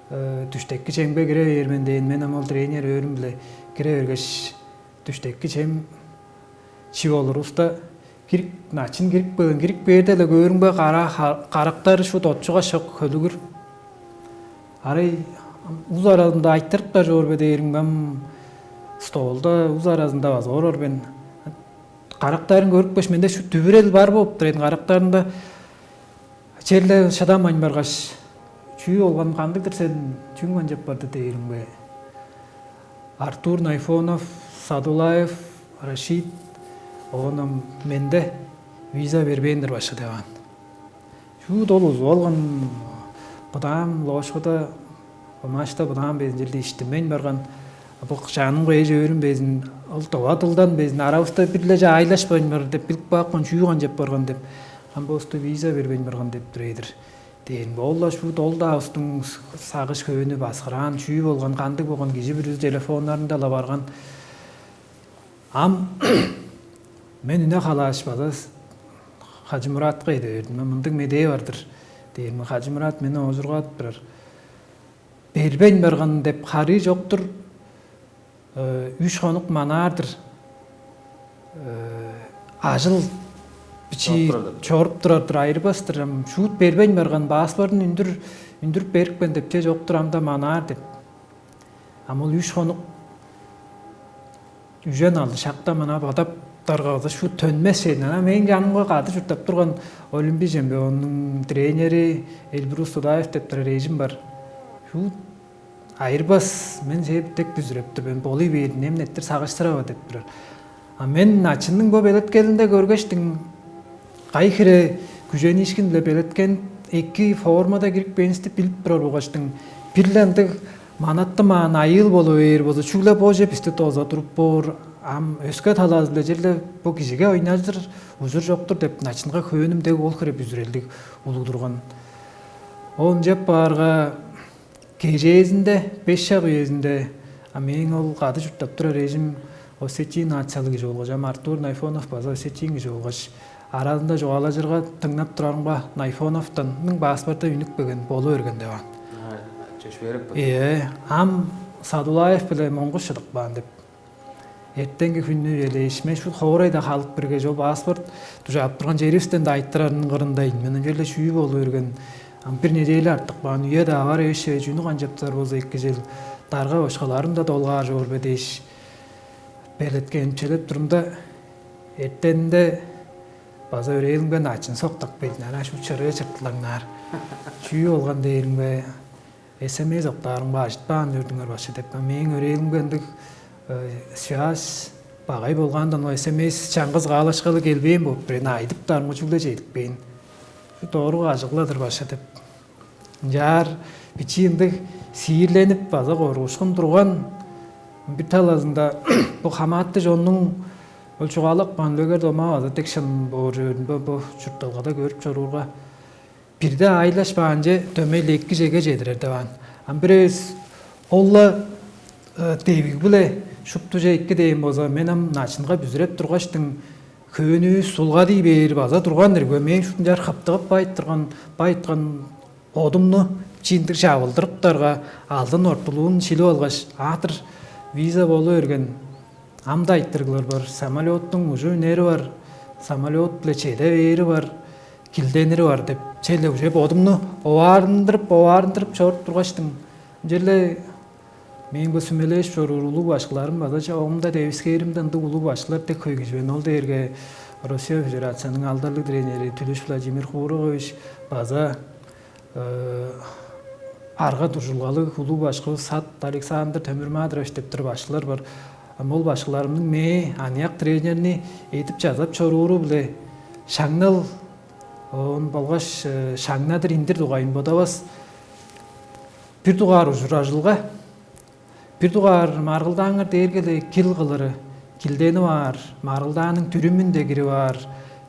э, дүштекки чемге кире бээр мен дээн. Мен ам ол тренер өөрүм-биле кире бергеш, дүштекки чем чип олуруста, кирип, начын кирип каан, кирип бээрде-ле көөрүмге кара карактар шут отчуга шок хөлүгүр. Арай уз аразында айтырып-даа чоор бе дээримге, ам столда уз аразында база орор мен. Карактарын көрүпкеш, менде шут дүвүрел бар болуп тур эдин. Карактарында черле шыдамайн баргаш, чүү болган, кандыг-дыр сен, чүң канчап барды дээримге, Артур Найфонов, Садулаев Рашид, оон ам менде виза бербээн-дир башкы деп аан. Шуут ол узуп алган быдаам ложкада, омаашта быдаам безин черле иштинмейн барган. Бо чаанымга эш-өөрүм безин, ол тыва дылдан безин аравыста бир-ле чаайлашпайн бар деп билип каапкан, чүү канчап барган деп, ам босту виза бербейн барган деп тур эдир дээн. Ол-ла шуут ол-даа устуң сагыш-хөөнү баскыраан, чүү болган, кандыг болган, кижи бүрүзү телефоннарында-ла барган. Ам мен үне халааш база Хажымуратка эде бердим. Мындыг медээ бар-дыр дээрим. Хажымурат мени оожургадып турар. Бербейн барган деп харыы чок-тур. Үш хонук манаар-дыр. Ажыл бичии чоруп турар-дыр, айырбас-тыр. Ам шуут бербейн барган, паспортун үндүр үндүрүп берипкен деп, че чок-тур, ам-даа манаар деп. Ам ол үш хонук үжен алды шакта мана бодап даргазы шу төнмес сен. Ана мен жанымга кады чурттап турган олимпий чемпионунуң тренери Эльбрус Судаев деп турар эжим бар. Шу айырбас, мен сээп дег бүзүреп тур мен, болуй бээр, немнеттир сагыштырава деп турар. А мен начынның бо белеткелинде көргештиң, кай хире күжениишкин-биле белеткен эки формада кирип кээниңисти билип турар болгаштың, бир-ле ындыг манатты маан айыыл болу бээр болза, чүгле боже бисти доза туруп боор, ам өске талаазы-биле черле бо кижиге ойнажыр ужур чок-тур деп начынга хөөнүм дег ол хире бүзүрелдиг улуг турган. Оон чеп баарга кежээзинде беш шак үезинде, а мээң ол кады чурттап турар эжим осетин нациялыг кижи болгаш, ам Артур Найфонов база осетин кижи болгаш, аразында чугаалажырга дыңнап турарымга, Найфоновтанның паспорта үнүп келген болу берген деп аан. Чөш берип. Ээ, ам Садулаев биле Моңгуш чыдып каан деп. Эртенги хүннү элээш, мен шут хоорайда халып бирге чоп аспорт дужаап турган черивистен да айттырарының кырындайын. Мен ынча эле чүү болу берген. Ам бир неделя артык баан үе-даа бар эвес чүнү канчаптар болза, эки чел дарга бошкаларым да долгаар чоор бе дээш, белеткенчелеп турумда, эртенинде база өрээлимге начын соктак бедин ана шу чырыы чыртылаңнаар. Чүү болган дээримге, СМС октаарымга ажытпаан үрдүңер башчы деп. Мээң өрээлимге ындыг связь багай болгаандан ол СМС чаңгыс каалашкалы келбээн болуп бир эни айдыптаарымга чүгле чедиппээн. Дооруга ажыгыладыр башчы деп. Ынчаар бичии ындыг сиирленип база коргушкун турган. Бир талазында бу хамаатты чоннуң ол чугаалап каан үлегер домаа база дег шын боор чүве бо чуртталгада көрүп чоруурга, бирде аайлаш баанче дөмей эки чеге чедирер деп аан. Ам бир эвес ол-ла девиг-биле шуптуже эки дээн болза, мен ам начынга бүзүреп тургаштың хөөнүвүс сулгадый бээр база турган ирге, мээң шуптунчаар хыптыгып байыттырган, байыткан одумну чиндиг чавылдырыптарга, алдын ортулуун шилип алгаш, аатыр виза болу берген. Ам-да айтырыглар бар. Самолеттуң уже үнери бар, самолет-биле чеде бээри бар, килденири бар деп, черле уже бодумну оваарындырып, оваарындырып чоруп тургаштың, черле мээң бо сүмелээш чоруур улуг башкыларым база чогумда девискээримде ындыг улуг башкылар дег хөй кижи мен. Ол дээрге Россия Федерацияның алдарлыг тренери Түлүш Владимир Хуругович база арга-дуржулгалыг улуг башкывыс Сат Александр Төмүрмадырович деп тур башкылар бар. Ам ол башкыларымның мээ аныяк тренерни эдип чазап чорууру-биле шаңнал оон болгаш шаңнадыр индир дугайын бодавас. Бир дугаар ужуражылга, бир дугаар маргылдааңар дээрге-ле кил кылыры, килденип аар, маргылдааның дүрүмүн-даа кирип аар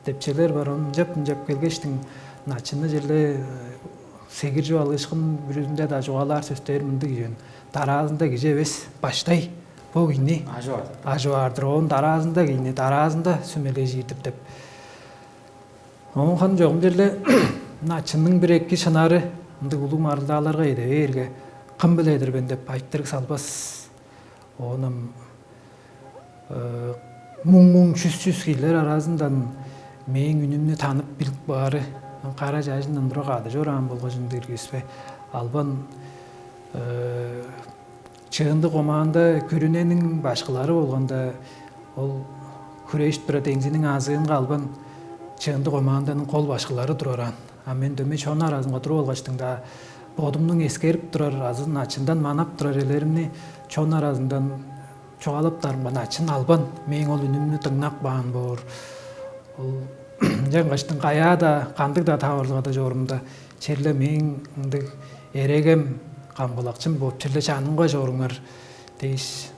деп челер бар. Ону ынчап-ынчап келгештиң, начынны черле сегиржип алыышкын бүрүзүнде-даа чугаалаар сөстээр мындыг ийин: дараазында кижи эвес, баштай бо кийни ажып аар-дыр. Оон дараазында кийни, дараазында сүмележир-дир деп. Оон ханы чогум черле начынның бир эки шынары ындыг улуг маргылдааларга эде бээрге, кым биледир мен деп айтырыг салбас. Оон ам муң-муң, чүс-чүс кижилер аразындан мээң үнүмнү танып билип баары, кара чажындан тура кады чораан болгаш ындыг иргиспе албан чыындык омаанда күрүнениң башкылары болганда, ол хүрээшип турар деңзиниң азыынга албан чыындык омаанданың кол башкылары турараан. А мен дөмей чон аразынга туруп алгаштың-даа, бодумнуң эскерип турар азы начындан манап турар элеримни чон аразындан чугаалаптарымга, начын албан мээң ол үнүмнү дыңнап каан боор. Ол ынчангаштың каяа-даа, кандыг-даа таварылгада чорумда, черле мээң ындыг эрегем, камгалакчым бооп, черле чанымга чоруңар дээш,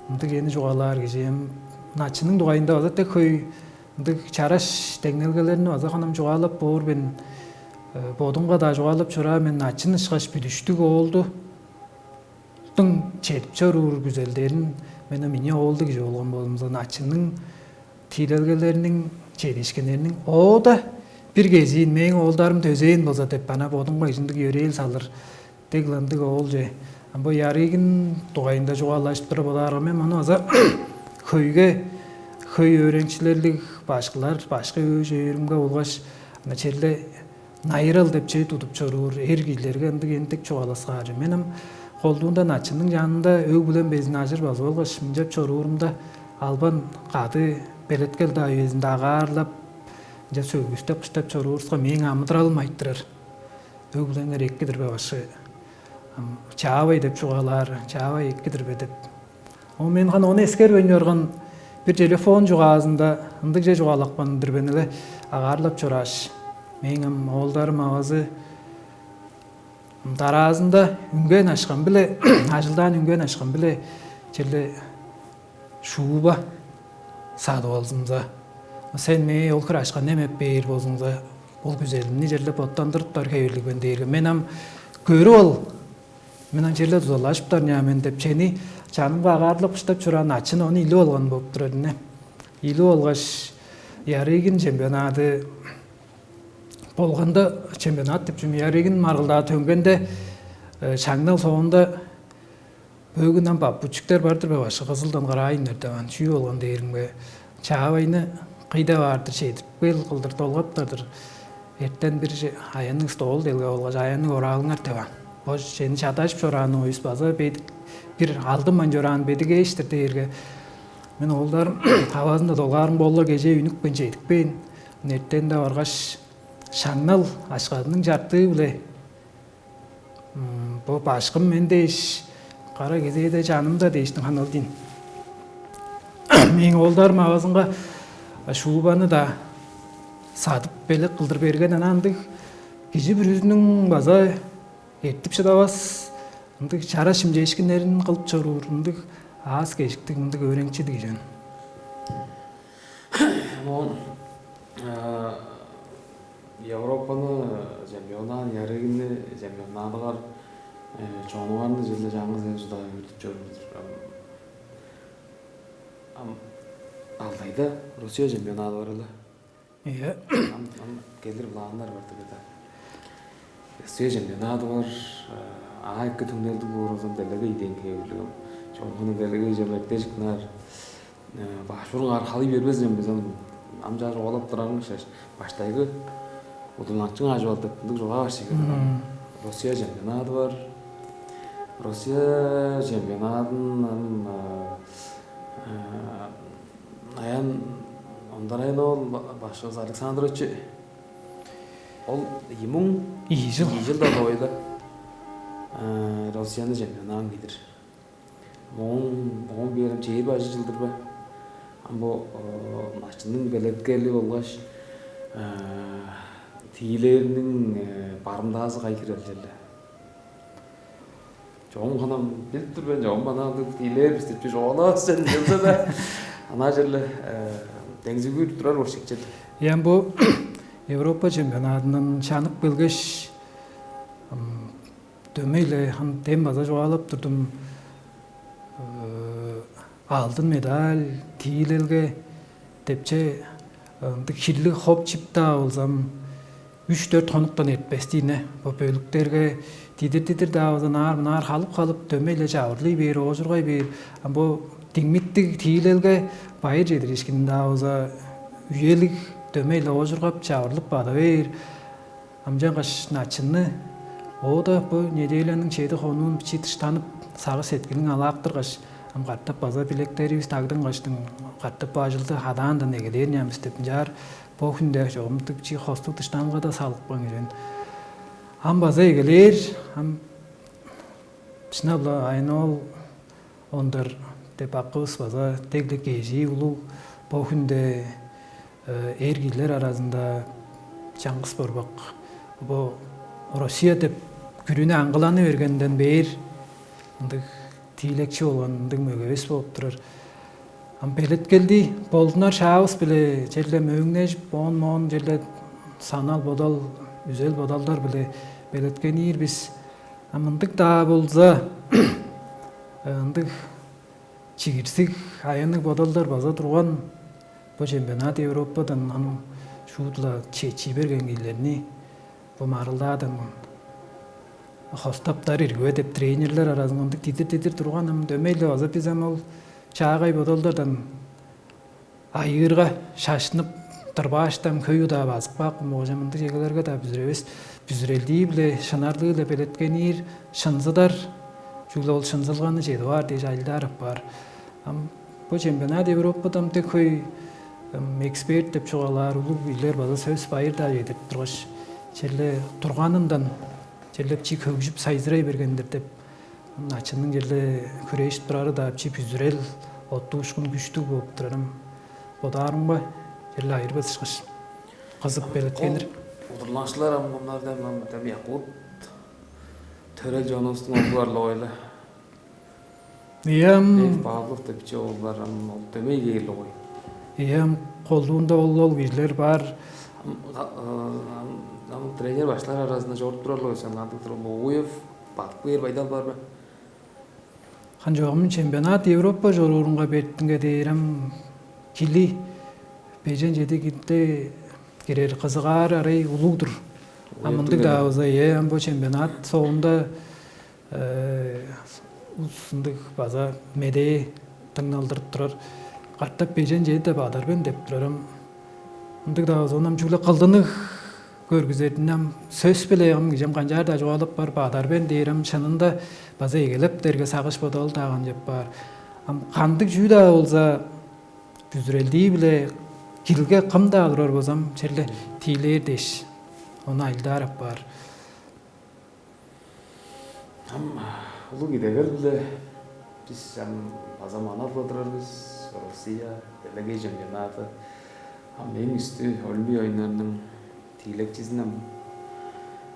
ындыг эни чугаалаар кижи. Эм начынның дугайында база дег хөй ындыг чараш деңнелгелерни база ханам чугаалап боор мен. Бодумга-даа чугаалап чораар мен, начын ышкаш бүдүштүг оолду чедип чоруур күзелдерин, мен ам ийи оолдуг кижи болгон болзумза, начынның тиилелгелериниң, чедиишкиннериниң оода бир кезиин мээң оолдарым төзээн болза деп, ана бодумга ижиндиг йөрээл салыр дег ындыг оолче. Ам бо ярыйгын дугайында чугаалажып тура бодаарга, мен маны база хөйге, хөй өөреникчилерлиг башкылар, башкы өөже өөрүмге болгаш ана черле найырал деп чей тудуп чоруур эр кижилерге ындыг эндик чугааласкаар. Мен ам Колдуунда начынның чанында өг-бүлем безин ажыр базып алгаш, мынчап чоруурумда, албан кады белеткел-даа үезинде агаарлап, ынча сөгүстеп-кыштап чоруурувуска, мээң амыдыралым айтырар. Өг-бүлеңер эки-дир бе, башкы? Чаавай деп чугаалаар, чаавай эки-дир бе деп. Ол мен хана ону эскербейн чорган, бир телефон чугаазында ындыгже чугаалапкан-дыр мен эле, агаарлап чорааш. Мээң ам оолдарым авазы дараазында үнген ашкан-биле, ажылдаан үнген ашкан-биле черле шууба садып алзымза, сен мээ ол хире ашкан немеп бээр болзуңза, ол күзелимни черле боттандырыптар хевирлиг мен дээрге, мен ам көрүп ал, мен ам черле дузалажыптар ня мен деп, чени чанымга агаарлап-кыштап чораан ачын ону илип алган болуп турар ийне. Илип алгаш, Ярыгин чемпионады болганда, чемпионат деп чүм, Ярыгин маргылдаа төнгенде, шаңнал соонда бөгүн ам баппучуктар бар-дыр бе, башкы, кызылдан караайыннар деп, ан чүү болган дээримге, чаавайны кыйда баар-дыр, чедирип кел кылдыр долгаптар-дыр. Эртен бир аянныг стол делге болгаш аянныг ораалыңар деп, ан бо чени чадажып чораан оюс база бедик, бир алдынмайн чораан бедик эш-тир дээрге, мен оолдарым авазында долгаарым болла кежээ үнүпкен, чедипкен. Эртенде баргаш, шаңнал ашкадының чартыы-биле, бо башкым мен дээш, кара кезээде чанымда дээштиң ханал дийин. Мээң оолдарым авазынга шуубаны-даа садып белек кылдыр берген, ана ындыг кижи бүрүзүнүң база эртип шыдавас ындыг чара шимчээшкиннерин кылып чоруур ындыг аас-кежиктиг, ындыг өөреникчидиг кижи мен. Оон Европаны чемпионнаан, Ярыгинни чемпионнаадыгар, чонуңарны черле чаңгыс эвес удаа өөртүп чоруур-дур. Ам Алтайда Россия чемпионнаады бар эле. Ийе. Ам ам келир планнар бар деп айда. Россия чемпионнаады бар. Аа, эки түңнелдиг боор болза, делегей дээн хевирлиг ам. Чонуңарны делегей чемектежик наар. Баш бурун архалый бербес мен безен, ам чаа чугаалап турарың шеш. Баштайгы удурланчың ажып алды деп ындыг чугаа бар шеге. Россия чемпионады бар. Россия чемпионадын ам аян ондарайын ол башкыбыз Александрович ол ийи муң ийи чыл ийи чылда дойда Россияны чемпионаан кидир. Моон моон биерим чээр бажы чылдыр бе? Ам бо начынның белеткели болгаш тиилээриниң барымдаазы кай хирелчеле? Чогум ханам билип тур мен, чогум ана ындыг тиилээр бис деп чү чоолавас сен чылда да ана черле деңзигүүр турар болчекчил. Ям бу Европа чемпионадынан чанып келгеш, дөмей-ле хан дем база чугаалап турдум. Алдын медаль, тиилелге депче ындыг хирлиг хоп чип-даа болзам, үш-дөрт хонуктан эртпес-дийне. Бо бөлүктерге дидир-дидир-даа болза, наар-мынаар халып-халып, дөмей-ле чавырлый бээр, оожургай бээр. Ам бо диңмиттиг тиилелге байыр чедириишкин-даа болза, үелиг дөмей-ле оожургап, чавырлып бада бээр. Ам ынчангаш начынны оода бо неделяның чеди хонуун бичии дыштанып, сагыш-сеткилиң алаактыргаш, ам катап база билектеривис дагдынгаштың, катап бо ажылды хадаандан эгелээр нямыс деп ынчаар бо хүнде чогумдуг чи хостуг дыштанылгада салыпкан кижи мен. Ам база эгелээр, ам шынап-ла айын ол ондар деп акывыс база дегле кежии улуг бо хүнде эр кижилер аразында чаңгыс борбак бо Россия деп күрүнү аңгыланы бергенден бээр ындыг тиилекчи болган ындыг мөгевис болуп турар. Ам белеткелди болдунар шаавыс-биле черле мөөңнежип, оон-моон черле санал бодал, үзел бодалдар-биле белеткениир бис. Ам ындыг-даа болза, ындыг чигирсиг, аянныг бодалдар база турган. Бо чемпионат Европадан ам шуут-ла чечий берген кижилерни бо марылдаадан хостаптар иргиве деп тренерлер аразынга ындыг дидир-дидир турган. Ам дөмей-ле база бис ам ол чаагай бодалдардан айыырга шаштынып тырбааштан хөй удаа базып каапкан болгаш, ам ындыг чегелерге-даа бүзүревес, бүзүрелдии-биле, шынарлыы-биле белеткениир, шынзыдар, Чүгле ол шынзылганы чедип аар дээш ажылдаар апаар. Ам бо чемпионат Европадан дег хөй эксперт деп чугаалаар улуг бийлер база сөс байыр-даа чедирип тургаш, черле турганындан черле бичии хөгжүп сайзырай берген-дир деп, ачының черле хүрээшип турары-даа бичии бүзүрел, оттуушкун күштүг болуп турарым бодаарымга, черле айырбас ышкаш кызып белеткенир. Удурланчылар ам мынарда ам дем якут төрел чонувустуң оглу барлыгы-ла. Ийе, ам Лев Павлов деп чогулар ам ол дөмей кээрлиг ой. Ийе, ам колдуунда ол ол кижилер бар. Ам тренер баштар аразында чоруп турарлыг өсен кандыг тур Лугуев, бадып кээр байдал бар бе? Хан чогум чемпионат Европа чоруурунга бертинге дээрем кили бежен чеди китте кирер кызыгаар арай улуг-дур. А мындыг-даа болза, э, ам бо чемпионат соонда ындыг база медээ дыңналдырып турар. Катап бежен чеди деп адар мен деп турарым. Ындыг-даа болза, оон ам чүгле кылдынык көргүзердин ам сөс-биле ам кижим канчаар-даа чугаалап бар бадар мен дээр ам шынында база эгелеп дерге сагыш бодал-даа канчап баар. Ам кандыг чүү-даа болза, бүзүрелдии-биле килге кым-даа турар болзам, черле тиилээр дээш, ону айлдаар апаар. Ам улуг идегел-биле бис ам база манап-ла турар бис, Россия делегей чемпионады. Ам эң үстү Олимпий оюннарының тиилекчизин ам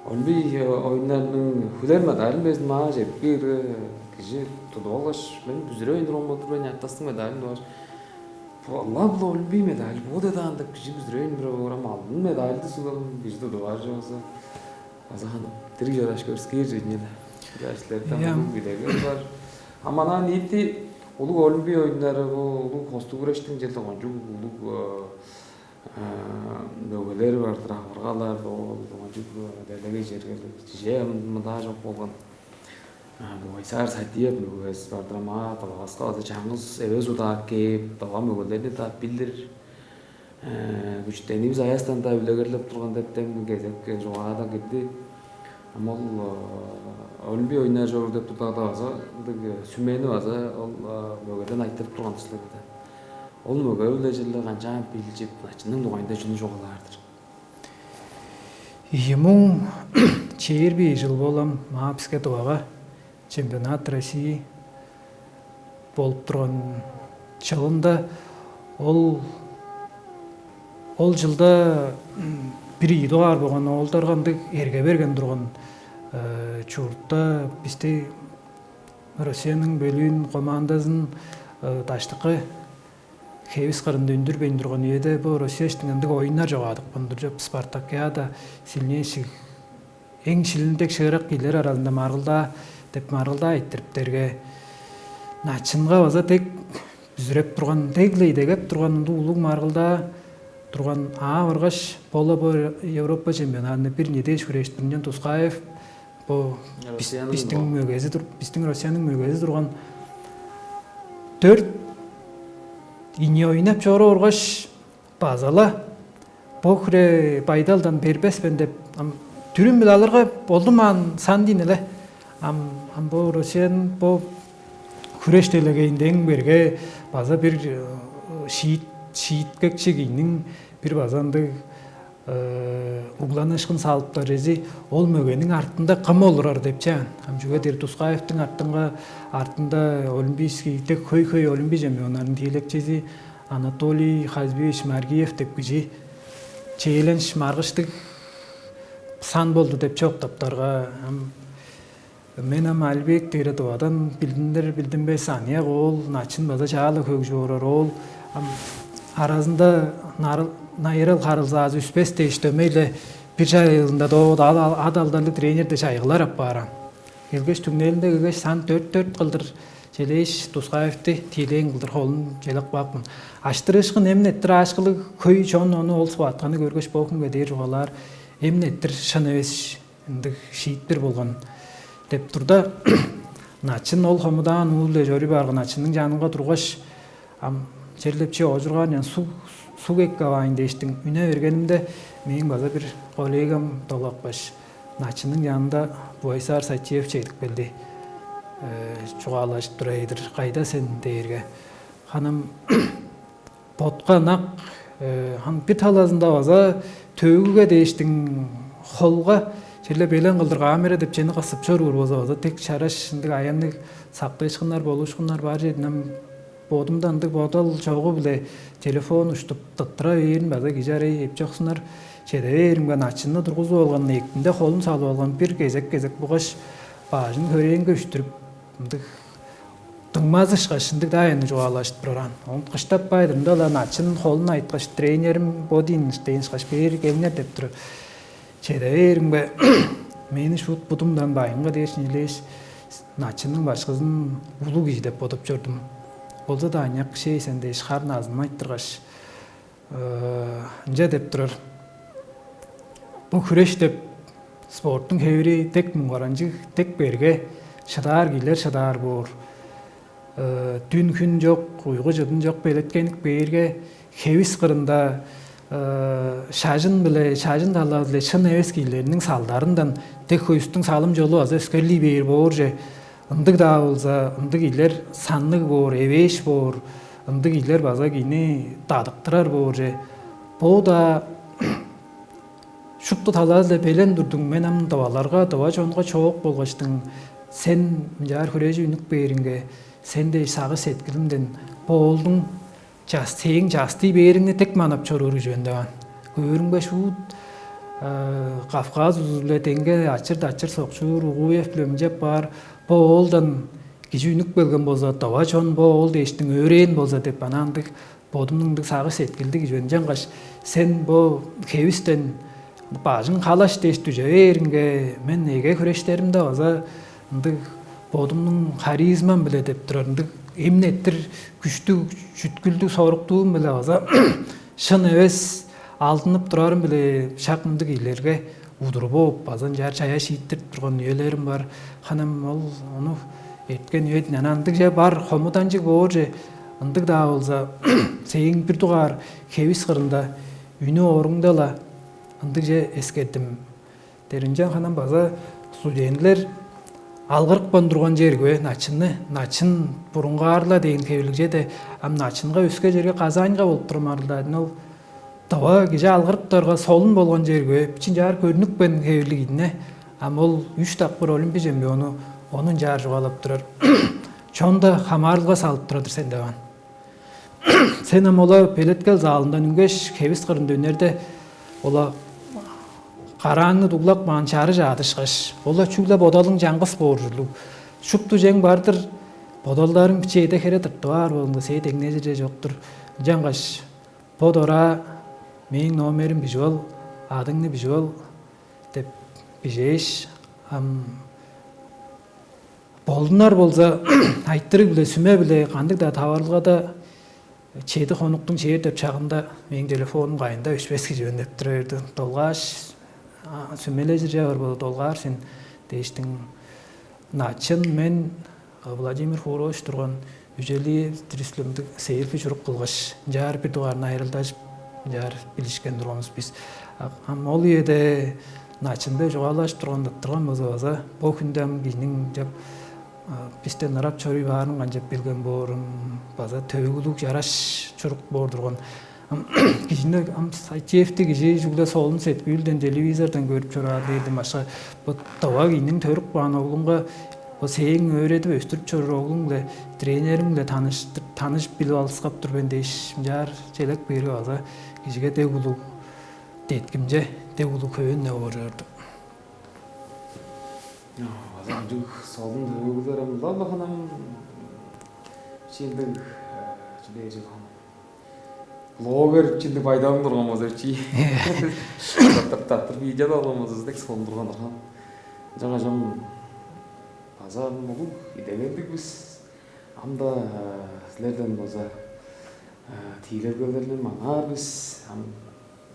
Олимпий оюннарының хүлер медалын безин маа чедип кээрге, кижи тудуп алгаш, мен бүзүрей турган болур мен, аттастың медалын тудуп алгаш, бу ылап-ла Олимпий медаль бо дедаан деп кижи бүзүрей бир оорам алдын медальды сугам кижи тудуп аар чооза. База ханы дириг чорааш көрүскээр чүве-ле. Чаашларда Ийе. Улуг билегер бар. А манаа ниити улуг Олимпий оюннары бу улуг хостуг күрештиң черде кончуг улуг мөгелер бар-дыр, авыргалар ол кончуг делегей чергелиг чижээ мындаа чок болган. Байсаар Садиев мөгевис бар-дыр, ам Тывавыска база чаңгыс эвес удаа кээп, Тыва мөгелерни-даа билир. Күчүтенивис аястан-даа үлегерлеп турган дептен кезек чугаада кирди. Ам ол Олимпий оюннар чоруур деп турда база ындыг сүмени база ол мөгеден айтырып турган силерге. Ол мөге-биле черле канчаан билчип, начынның дугайында чүнү чугаалаар-дыр? Ийи муң чээрби чыл болам маа биске Тывага чемпионат России болуп турган чылында ол ол жылда бир ийи дугаар болган оолдарга ындыг эрге берген турган чуртта бисти Россияның бөлүүн командазын даштыкы хевис кырында үндүрбейн турган үеде бу Россия иштинге ындыг оюннар чогаадыпкан-дыр чоп, спартакиада, сильнейших, эң шилиндек шыырак киилер аразында маргылдаа деп маргылдаа иттириптерге, начынга база дег бүзүреп турган, дег-ле идегеп турган ындыг улуг маргылдаа турган аа баргаш, бола бо Европа чемпионадында бир неде хүрээштиринчен Тускаев бо бистиң мөгези бистиң Россияның мөгези турган төрт ини ойнап чору оргаш, базала бо хире байдалдан бербеспен деп ам дүрүм-биле алырга болдумаан сан диин эле. Ам ам бо Россияның бо хүреш делегейинде эң берге база бир шиит шииткекчи кийниң бир база ындыг угланыышкын салыптар чези ол мөгениң артында кым олурар деп чаан. Ам чүге дээр Тускаевтиң артынга артында олимпийский дег хөй-хөй олимпий чемпионнарының тиилекчизи Анатолий Хазбиевич Маргиев деп кижи чээленш маргыштыг сан болду деп чоктаптарга ам мен ам Албек дээре Тывадан билдиндер билдинмес аныяк оол, начын база чаала хөгжүп орар оол. Ам аразында найырал харылзаазы үспес дээш дөмей-ле бир чайыылында доо ад алдарлыг тренер дээш айгылар аппааран. Келгеш түңнээлинде келгеш сан төрт-төрт кылдыр челээш Тускаевти тиилээн кылдыр холун челеп каапкын. Аштырыышкын эмнеттир аашкылыг хөй чон ону ол сываатканы көргеш бо хүнге дээр чугаалаар эмнеттир шын эвес ындыг шиитпир болган деп турда, начын ол хомудаан ууле чоруй баарган начынның чанынга тургаш, ам черлепчи оожургаан чан суг суг эки аваайн дээштиң үне бергенимде, мээң база бир коллегам долгапкаш, начынның чанында Буайсаар Сатиев чедип келди. чугаалажып турар-дыр. «Кайда сен?» дээрге, ханам ботка ынак, хан бир талазында база төөгүге дээштиң холга черле белен кылдыр камера деп чени кысып чоруур болза, база дег чараш ындыг аянныг сактыышкыннар, болуушкуннар бар чедин ам бодумда ындыг бодал чогу-биле телефон уштуп тыттыра бээрин база кижи арай эпчоксунар. Чеде бээримге, начынны тургузуп алган, эктинде холун салып алган, бир кезек-кезек бугаш, бажын хөрээнге үштүрүп, ындыг дыңмазышкаш, ындыг-даа эни чугаалажып турар аан. Ону кыштап баайдырында-ла начын холун айткаш, тренерим бо диин дээн ышкаш, бээр келиңер деп турар. Чеде бээримге, мени шуут будумдан байынга дээш нилээш, начынның башкызын улуг кижи деп бодуп чордум. Болза-даа аныяк кижи сен дээш, хар назынын айттыргаш, ынча деп турар: «Бо хүреш деп спорттуң хевири дег муңгаранчыг, дег берге, шыдаар кижилер шыдаар боор. Дүн-хүн чок, уйгу-чыдын чок, белеткенип кээрге, хевис кырында шажын-биле, шажын талазы-биле шын эвес кижилерниң салдарындан дег хөйүстүң салым-чолу база өскерлий бээр боор че. Ындыг-даа болза, ындыг кижилер санныг боор, эвээш боор, ындыг кижилер база кижини дадыктырар боор че. Бо-даа шупту талазы-биле белен турдуң, мен ам тываларга, тыва чонга чоок болгаштың, сен мынчаар хүрежип үнүп кээриңге, сен дээш сагыш-сеткилимден бо оолдуң час, сээң частый бээриңни дег манап чоруур кижи мен» деп аан. Көөрүмге, шуут Кавказ улузу-биле деңге ачыр-дачыр сокчуур Угуев-биле мынчап баар, бо оолдан кижи үнүп келген болза, тыва чон бо оол дээштиң өөрээн болза деп, анаа ындыг бодумнуң ындыг сагыш-сеткилдиг кижи мен. Ынчангаш сен бо хевистен бажың халаш дээш дүже бээриңге, мен эге хүрештеримде база ындыг бодумнуң харизмам-биле деп турар, ындыг эмнеттир күштүг, чүткүлдүг соруктуум-биле база шын эвес алдынып турарым-биле шак мындыг кижилерге удур бооп, база ынчаар чая шииттирип турган үелерим бар. Ханам ол ону эрткен үеден ана ындыг че бар, хомуданчыг боор че, ындыг-даа болза, сээң бир дугаар хевис кырында үнү оруңда-ла ындыг че эскердим. Деринчен ханам база студентилер алгырыпкан турган чер көе, начынны, начын бурунгаар-ла дээн хевирлиг чеде, ам начынга өске черге Казаньга болуп турар марылдаадын ол. Тыва кижи алгырыптарга солун болган чер көе, бичинчаар көрнүпкен хевирлиг ийне. Ам ол үш дакпыр олимпий чемпиону ону ынчаар чугаалап турар. Чон-да хамаарылга салып турар-дыр сен деп аан. Сен ам ола белеткел залындан үнгеш, хевис кырында үнерде, ола карааңны дуглап маан чары чаадышкаш, ола чүгле бодалың чаңгыс боор ужурлуг. Шупту чең бар-дыр, бодалдарың бичээде хере тыртып аар болуңда, сээ деңнежир че чок-тур. Ынчангаш бо дора мээң номерим бижип ал, адыңны бижип ал деп бижээш, ам болдунар болза, айтырыг-биле, сүме-биле, кандыг-даа таварылгада чеди хонуктуң чээр деп чагында мээң телефонум кайында өшпес кижи мен деп тура берди. Долгааш, сүмележир чавар болду, долгаар сен дээштиң. Начын мен Владимир Хурович турган үжелии дирислемдиг селфи чурук кылгаш, ынчаар бир дугаарны айрылдажып, ынчаар билишкен турганывыс бис. Ам ол үеде начынды чугаалажып турган тыптырган болза база, бо хүнде ам кижиниң деп бистен ырап чоруй баарын канчап билген боорум, база төөгүлүг чараш чурук боор турган. Кижини ам сайтиевти кижи чүгле солун сеткүүлден, телевизордан көрүп чораан дээрден башка, бо тыва кийниң төрүп каан оглунга, бо сээң өөредип өстүрүп чоруур оглуң-биле, тренериң-биле таныш, таныш билип алыскап тур мен дээш, мынчаар челек бээрге база кижиге дег улуг деткимче, дег улуг хөөн-не боор чорду. База ынчыг солун төөгүлер ам ылап-ла ханам, чиилдиг чүлээжил ханам. Блогер чилдиг байдалың турган болза чи. Таптыр таптыр видео алган болза, дег солун турган турган. Жаңа жам база улуг идегелдиг бис. Ам-да силерден болза тиилелгелерни манаар бис. Ам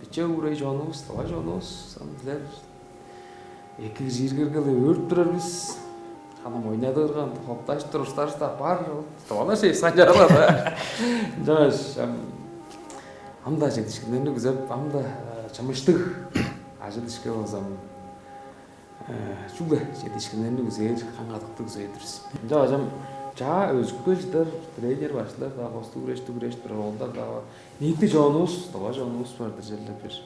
биче уурай чонувус, давай чонувус, ам силер эки кижииргерге-ле өөрүп турар бис. Ханам ойнадырган, хопташ туруштарывыс-даа бар. Тывалар шей санчаарылар-даа. Ынчангаш ам-даа чедишкиннерни күзеп, ам-даа чымыштыг ажыл-ишке болзам, Чүгле чедиишкиннерни күзээр, каң кадыкты күзээр-дир бис. Ынча бажам чаа өзүкке чыдар тренер башкылар-даа, хостуг күреш, дүгүреш турар оолдар-даа бар. Ниити чонувус, дова чонувус бар-дыр, черле бир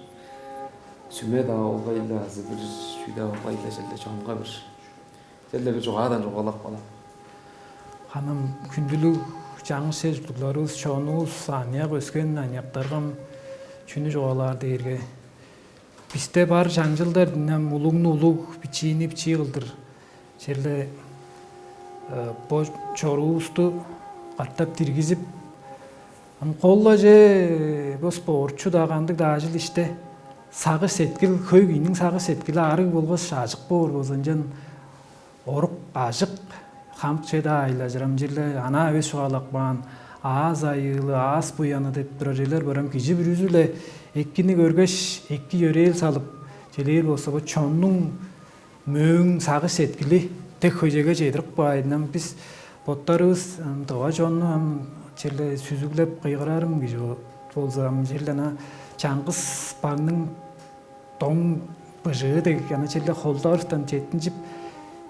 сүме-даа болгай-ла азы бир чүү-даа болгай-ла, черле чонга бир, черле бир чугаадан чугаалап каан. Ханам хүндүлүг чаңгыс чер чурттугларывыс, чонувус, аныяк өскен аныяктаргам чүнү чугаалаар дээрге, бисте бар чаңчылдар динем улугну улуг, бичиини бичии кылдыр. Черле бо чоруувусту катап диргизип, ам коллаже бо спортчу-даа, кандыг-даа ажыл иште сагыш сеткил, хөй кийиниң сагыш сеткили арыг болгаш ажык боор болза, ынчан орук ажык хамче-даа айлажырам черле ана эвес чугаалап каан, аас айыылы, аас буяны деп турар черлер барам. Кижи бүрүзү-ле эккини көргеш, эки йөрээл салып, челээр болза, бо чоннуң мөөң сагыш сеткили дег хөйжеге чедирип каайындан, бис боттарывыс дыва чонну ам черле сүзүглеп кыйгырарым кижи болза, ам черле ана чаңгыс багның доң быжыы дег, ана черле холдарыштан четтинчип,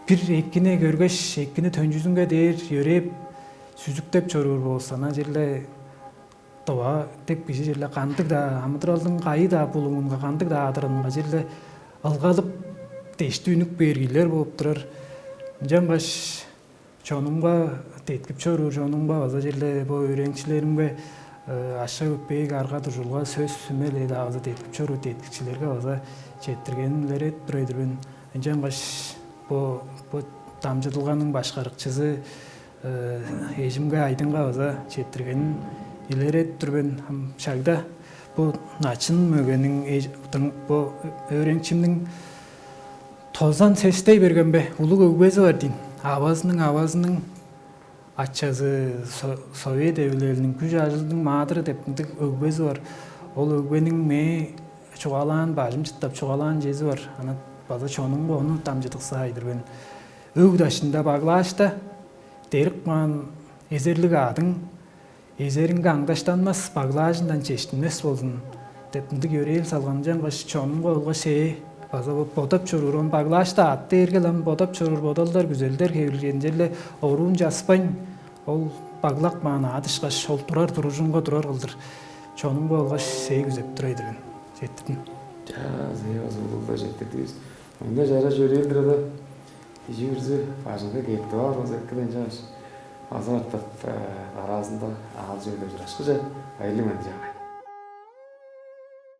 бир эккини көргеш, эккини төнчүзүнге дээр йөрээп, сүзүктеп чоруур болза, ана черле дыва деп кижи черле кандыг-даа амыдыралдың кайы-даа булуңунга, кандыг-даа адырынга черле ылгалып, дешти үнүп бээр кижилер болуп турар. Ынчангаш чонумга деткип чоруур, чонумга база черле бо өөреникчилеримге ашка-көпеек, арга-дуржулга, сөс-сүме-ле-даа база деткип чоруур деткикчилерге база четтиргенин илередип турар-дыр мен. Ынчангаш бо бо дамчыдылганың башкарыкчызы эжимге, Айдынга база четтиргенин илередип тур мен. Ам шагда бо начын мөгениң, бо өөреникчимниң тозан сестей берген бе, улуг өгбези бар дийин. Авазының авазының ачазы, Совет Эвилелиниң күш-ажылының маадыры деп мындыг өгбези бар. Ол өгбениң мээ чугаалаан, бажым чыттап чугаалаан чези бар. Ана база чонумга ону дамчыдыксаай-дыр мен. Өг-дашында баглаашта дерип каан эзерлиг аъдың эзеринге аңдаштанмас, баглаажындан чештинмес болзун деп мындыг йөрээл салган. Ынчангаш чонумга болгаш ээ база бодап чоруур, оон баглаашта аът дээрге-ле ам бодап чоруур бодалдар, күзелдер хевирлгенче-ле оруун часпайн, ол баглап каан аът ышкаш, ол турар туружунга турар кылдыр чонумга болгаш ээ күзеп турар-дыр мен. Четтирдим. Чаа, ээ база улуг-ла четтирдивис. Мында чара чөрээлдир ада. Кижи бүрүзү бажыңга кээп тываар болза эки-ле, ынчангаш база катап аразында аалчы-биле ужурашкыже. Байырлыг мени чаагай.